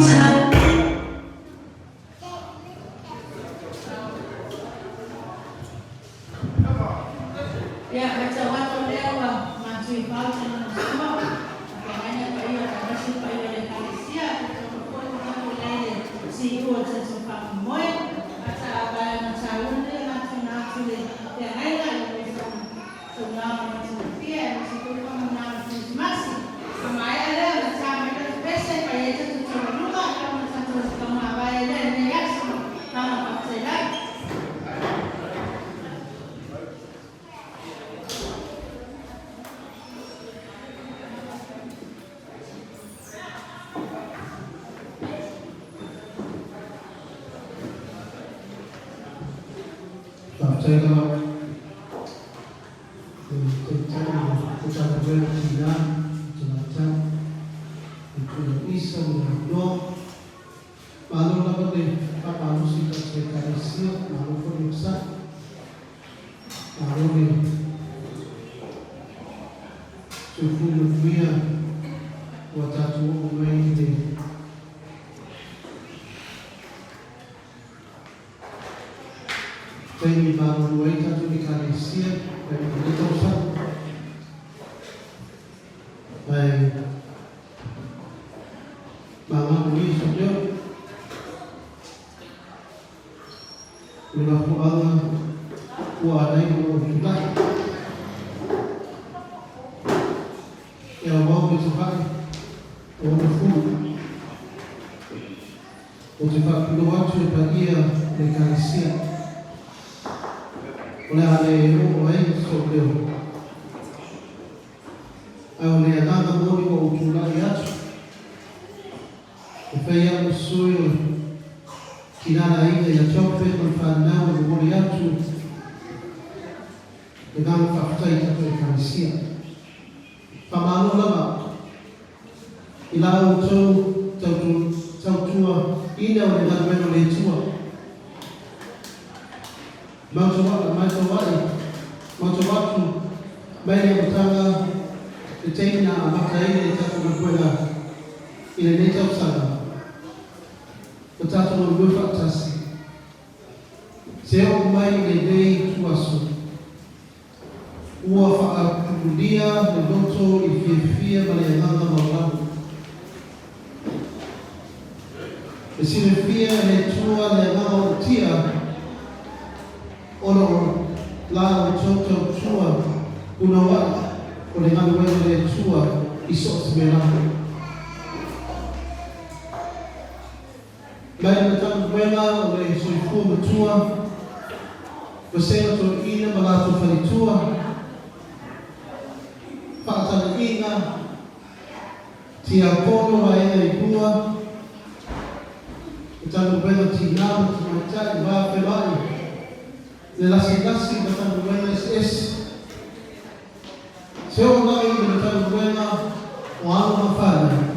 Ia, matau atu o lea ua matu i fau se lana sua, feagai le paia o Tamasese, le paia o le Ekalesia, talitonu foi ua tatou i ai i le siu o le tatou faamoemoe, Mataaavae o Mataula ia matuina atu le feagaiga i le saunoaga matagofie aemaise foi faamanuiaga o le Kerisimasi. A maea lea ona ta mai lea o se pese e fai ai tatou taualuga ona tatou taumavae ai lea i lenei aso ma agaga faafetai lava. Faafetai lava i le Taitai o le Matagaluega o Tina ma Tamaitai, le Tuilapu Isa ma le avanoa. Malo lava le faamalosi i tatou Ekalesia, malo foi le onosai, malo le soifua manuia ua tatou oo mai i le taimi malolo ai tatou Ekalesia mai lenei tausaga. Mai Magalo ia sou leo. O le mafuaaga ua ala ai ona ou tulai. E auau le tavae o ona fulu. Ou te faapulou atu e paia o le Ekalesia. O le a le oo ai sou leo. Ae o le agaga moni ua ou tulai atu, e fai au ma sui o le tina le aiga ia Jochebed ma le fanau e momoli atu le agaga faafetai i tatou Ekalesia. Faamalo lava i la outou tautua ina o le galuega o le Atua. Matou atu mai le amataga le taimi na amata ai le tatou galuega i lenei tausaga ua tatou galulue faatasi se oo mai i lenei ituaso ua faatumulia le loto i le fiafia ma le agaga maualalo. E silafia e le Atua le agaga ootia ona o la outou tautua punouai o le galuega a le Atua i so o se mea lava. Mai le Matagaluega o le Soifua Matua, Vasega Toeaina ma latou faletua, Faataliiga, Tiakono vaega i lua, Matagaluega o Tina ma Tamaitai, Va Feoai, le lasilasi Matagaluega eseese. Se oo mai i le Matagaluega o Alo ma Fanau.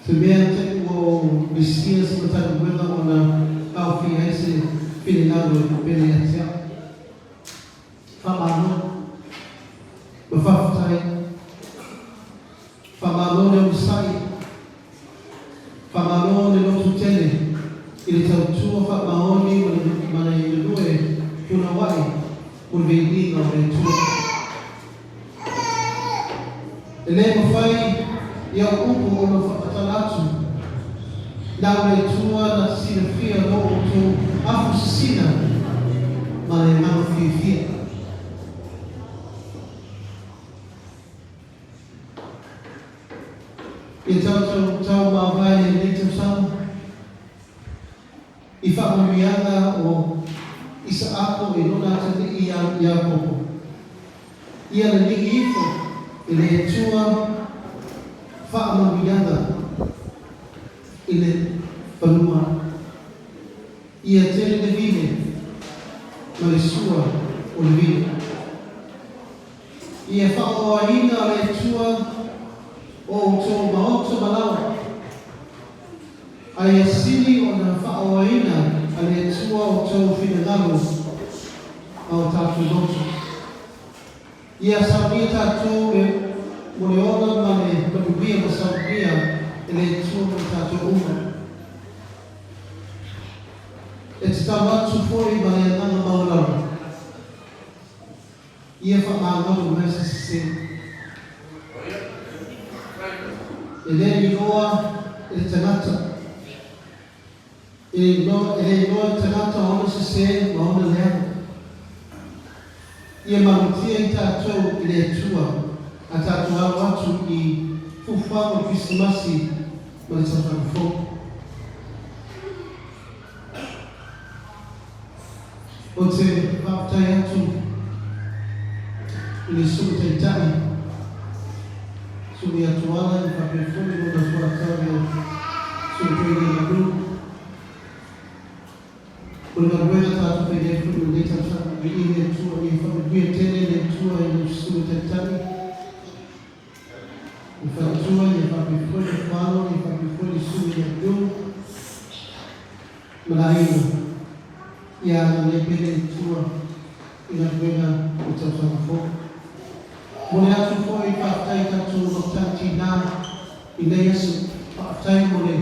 Se mea te ua ou misia se Matagaluega ona aofia ai se finagalo e pepele ia te au. Faamalo ma faafetai. Faamalo le onosai. Faamalo le loto tele i le tautua faamaoni ma le galue punouai mo le viiga o le Atua. E le mafai i au upu ona faamatala atu, na o le Atua na silafia lo outou afu sisina ma le agaga fiafia. Ia tatou tau mavae i lenei tausaga i faamanuiaga o Isaako i lona atalii ia Iakopo. Ia laligi ifo e le Atua faamanuiaga i le fanua. Ia tele le vine ma le sua o le vine. Ia faaoaina le Atua o outou maota ma laoa, a ia sili ona faaoaina a le Atua outou finagalo ma o tatou loto. Ia saunia tatou e. Mo le ola ma le manuia ua saunia e le Atua mo i tatou uma. E tatalo atu foi ma le agaga maualalo, ia faamagalo mai se sese. E le iloa e le tagata, e le iloa e le tagata ona sese ma ona leaga. Ia malutia i tatou i le Atua a tatou alo atu i fuafuaga o le Kerisimasi ma le tausaga fou. Ou te faafetai atu i le Susuga Taitai, Susuga ia Tuala e faapea foi lona soatau ia Susuga Toeaina Manu. O le galuega tatou fai nei foi i lenei tausaga, viia le Atua, ia faamanuia tele le Atua i lau Susuga Taitai, le faletua, ia faapea foi le falo, ia faapea foi le Susuga ia Bill ma le aiga. Ia agalelei pea le Atua i galuega o le tausaga fou. Momoli atu foi faafetai i tatou mafutaga tinā i lenei aso. Faafetai mo le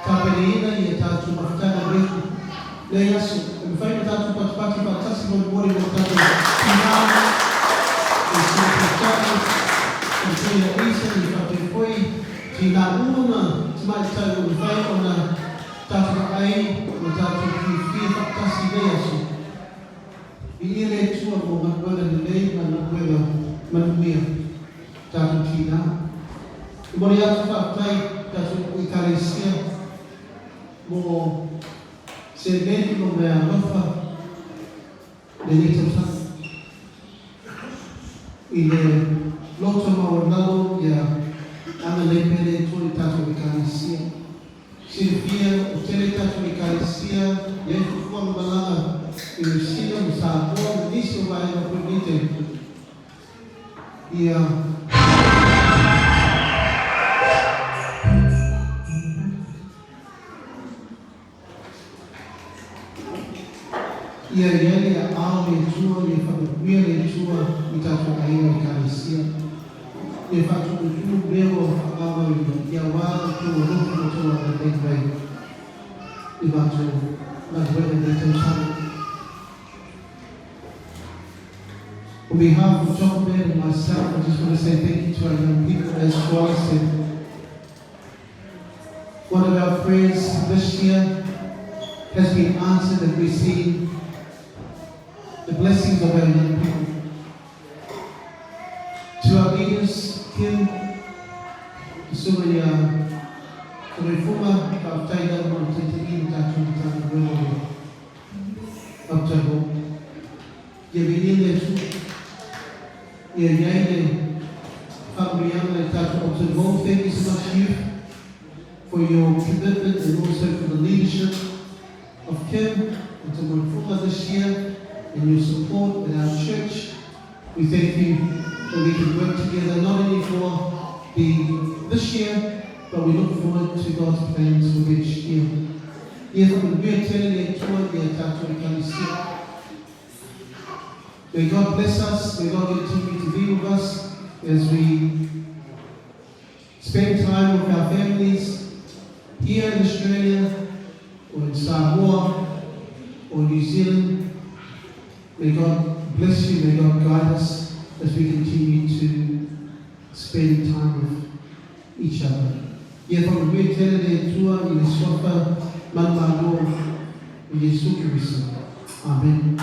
tapenaina ia tatou mafutaga i lenei aso. E mafai ona tatou patipati faatasi molimoli mo tatou tinā i sina tausaga, Faletua ia Isa ia faapea foi tinā uma ma tamaitai ua mafai ona tatou vaai ma tatou fiafia faatasi i lenei aso. Viia le Atua mo galuega lelei ma galuega manuia tatou tinā. Momoli atu faafetai tatou Ekalesia mo seleni ma meaalofa lenei tausaga i le loto maualalo ia agalelei pea le Atua i tatou Ekalesia. Silafia, ua tele tatou Ekalesia i ai fuafuaga malaga i Niu Sila ma Samoa ma nisi o vaega o Polenisia ia. Ia i ai le aao le Atua, ia faamanuia le Atua i tatou aiga Ekalesia. Ia faatumutumu mea ua faamauina, ia aua outou alofa ma outou agalelei mai i matou galuega i lenei tausaga. On behalf of Jochebed and myself, I just want to say thank you to our young people. As Joy said, one of our prayers this year has been answered and we've seen the blessings of our young people. To our leaders, Kim, Susuga ia Torefunga, faafetai lava mo le taitaiina tatou Matagaluega o le Uptevor. Ia viia le Atua, ia i ai le faamanuiaga i tatou Uptevor. Thank you so much youth for your commitment and also for the leadership of Kim and Tomoefunga this year and your support in our church. We thank you that we can work together not only for the this year, but we look forward to God's plans for next year. Ia faamanuia tele le Atua ia tatou Ekalesia. May God bless us. May God continue to be with us as we spend time with our families here in Australia or in Samoa or New Zealand. May God bless you. May God guide us as we continue to spend time with each other. Ia faamanuia tele le Atua i le suafa manumalo o Iesu Keriso. Amen.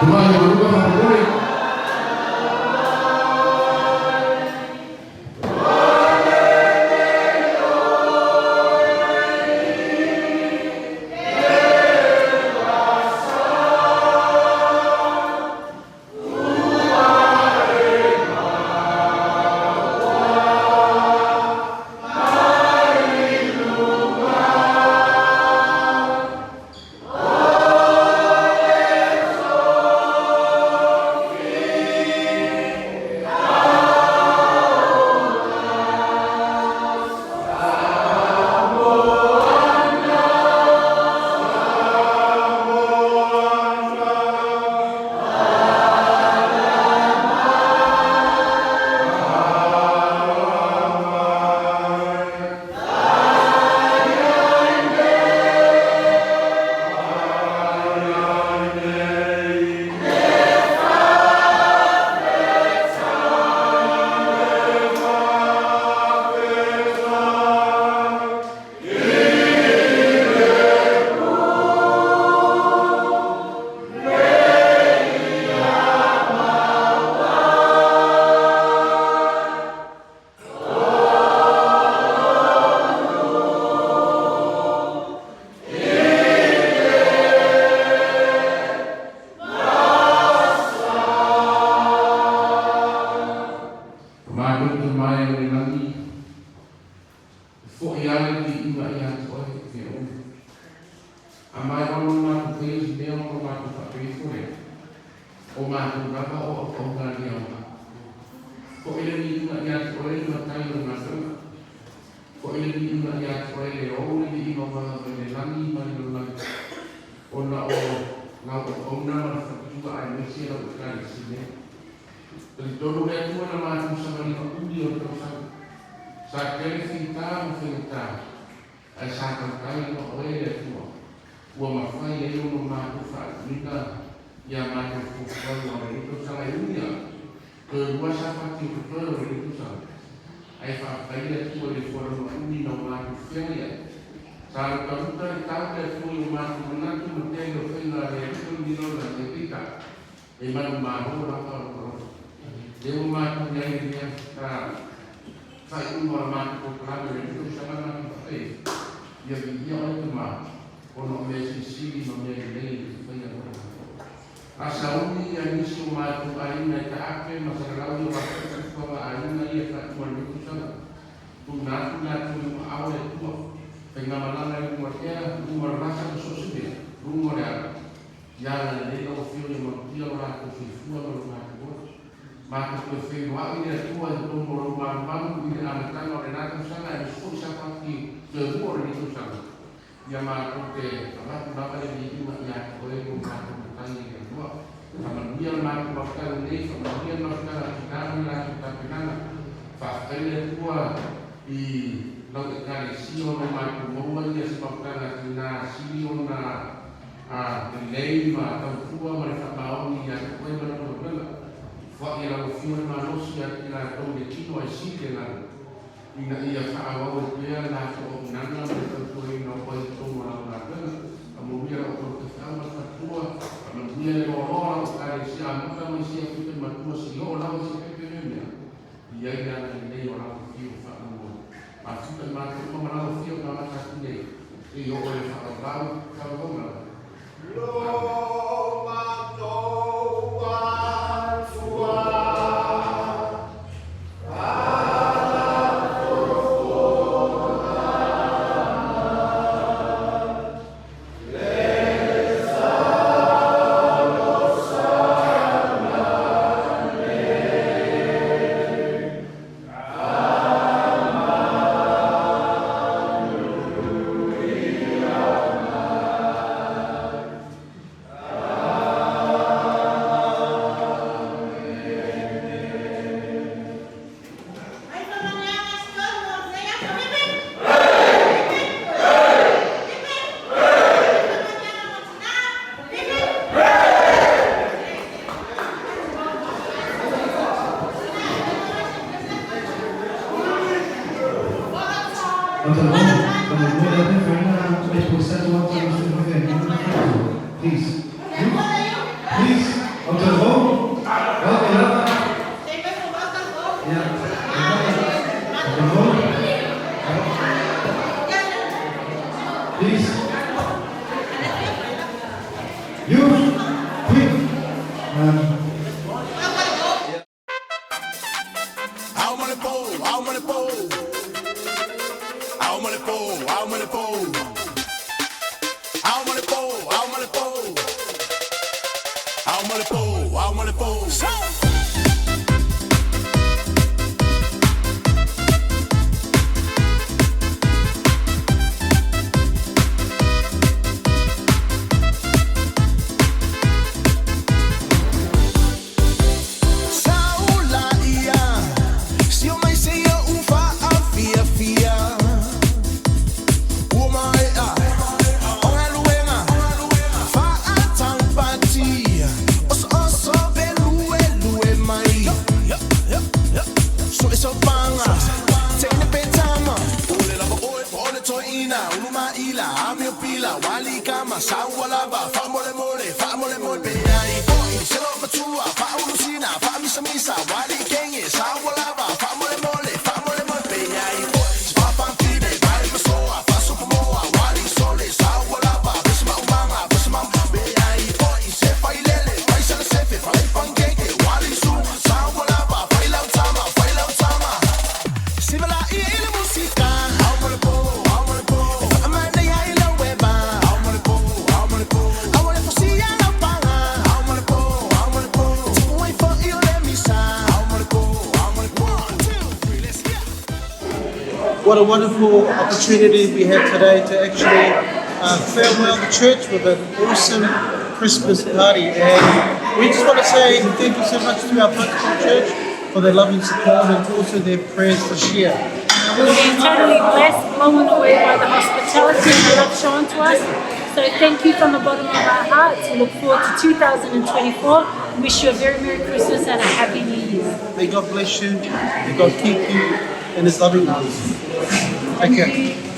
Tulai o maluga faamolemole. Matou te mai o le lagi, e fo'i lava le viiga ia te Oe i mea uma. A mai ono matou faia se mea ona matou faapea ifo lea, O matou lava o auauna a le aoga. Fo'i le viiga ia te Oe le Matai o le galuega. Fo'i le viiga ia te Oe le ou le viiga ua lava i le lagi ma le lalolagi, ona o lau auauna ma le faletua aemaise lau Ekalesia nei. Talitonu le Atua na matou savaliga uli o le tausaga. Sa tele fita ma faigata, ae sa tautai ma Oe le Atua, ua mafai ai ona matou faatuina ia matou fuafuaga o lenei tausaga e umi a toe lua safati o totoe o lenei tausaga. Ae faafetai le Atua i le fualaga umi na o matou feagai ai. Sa lutaluta le tau le Atua i o matou manatu ma tele o faiga a le Alii o le miliona e peitai. E manumalo lava lou alofa. Lea ua matou i ai i lea faaiuga o la matou polokalame o lenei tausaga na matou faataia, ia viia oe Tama, ona o mea silisili ma mea lelei e te faia mo matou. A sauni ia nisi o matou aiga e taape ma salalau i o latou fuafuaga aiga ia e faaiu ai lenei tausaga, tuuina atu i latou i luma ao le Atua, faigamalaga i luga o le ea, luga o le vasa ma so o se mea, luga o le ala. Ia agalelei lau Afioga i malutia lo latou soifua ma lo latou ola. Matou toe feiloai le Atua i totonu o lou malumalu i le amataga o lena tausaga aemaise foi Sapati toe lua o lenei tausaga. Ia matou te avatu lava le viiga ia te Oe lo matou Matai e le Atua. Faamanuia le matou mafutaga nei, faamanuia le mafutaga a tina ma le latou tapenaga. Faafetai le Atua i lau Ekalesia ona o matou maua ia se mafutaga a tina sili ona A lelei ma tautua ma le faamaoni ia te oe ma lau galuega. Foai e lau Afioga le malosi ia te latou i le tino ae sili le lalo, ina ia faaauau ai pea le latou auaunaga ma le tautuaina o oe i totonu o lau galuega. Faamanuia lau Afioga Taifeau ma le faletua, faamanuia le loaloa o lau Ekalesia amata mai sia pepe matua seia oo lava i se pepe memea, i ai le agalelei o lau Afioga faamoemoe. Mafuta i matou uma ma lau Afioga amata atu nei, seia oo i le faavavau, faavavau lava. Amene. Please. Youth, quick. Au male po. Saula ia, si o mai se ia ufa a fia fia. Ua mai a, o galuega, fa a taupati, oso oso be lue lue mai. So e so panga, teine pe tama, ole lava oe, ole toina, uluma ila, amio pila, wali kama, saua lava, fa mole mole, fa mole mole, pe ai poi, se lo matua, fa ulusina, fa misa misa, wali kenge, saua lava, fa mole mole, fa mole mole, pe ai poi, fa pantine, vai masoa, fa supamoa, wali sole, saua lava, besma umanga, besma, pe ai poi, se fai lele, fai sala sefe, fai pancake, wali su, saua lava, fai lau tama, fai lau tama. Sivala i ile musika, au mole po, au mole po. E whaamana ia i lau eva, au mole po, au mole po. Au mole po si ia lau panga, au mole po, au mole po. Tipu ai fo i o le misa, au mole po, au mole po. 1, 2, 3, let's go. What a wonderful opportunity we have today to actually farewell the church with an awesome Christmas party. And we just want to say thank you so much to our Punchbowl Church for their loving support and also their prayers this year. We've been totally blessed, blown away by the hospitality and the love shown to us. So thank you from the bottom of our hearts. We look forward to 2024. Wish you a very Merry Christmas and a Happy New Year. May God bless you. May God keep you in His loving arms. Take care.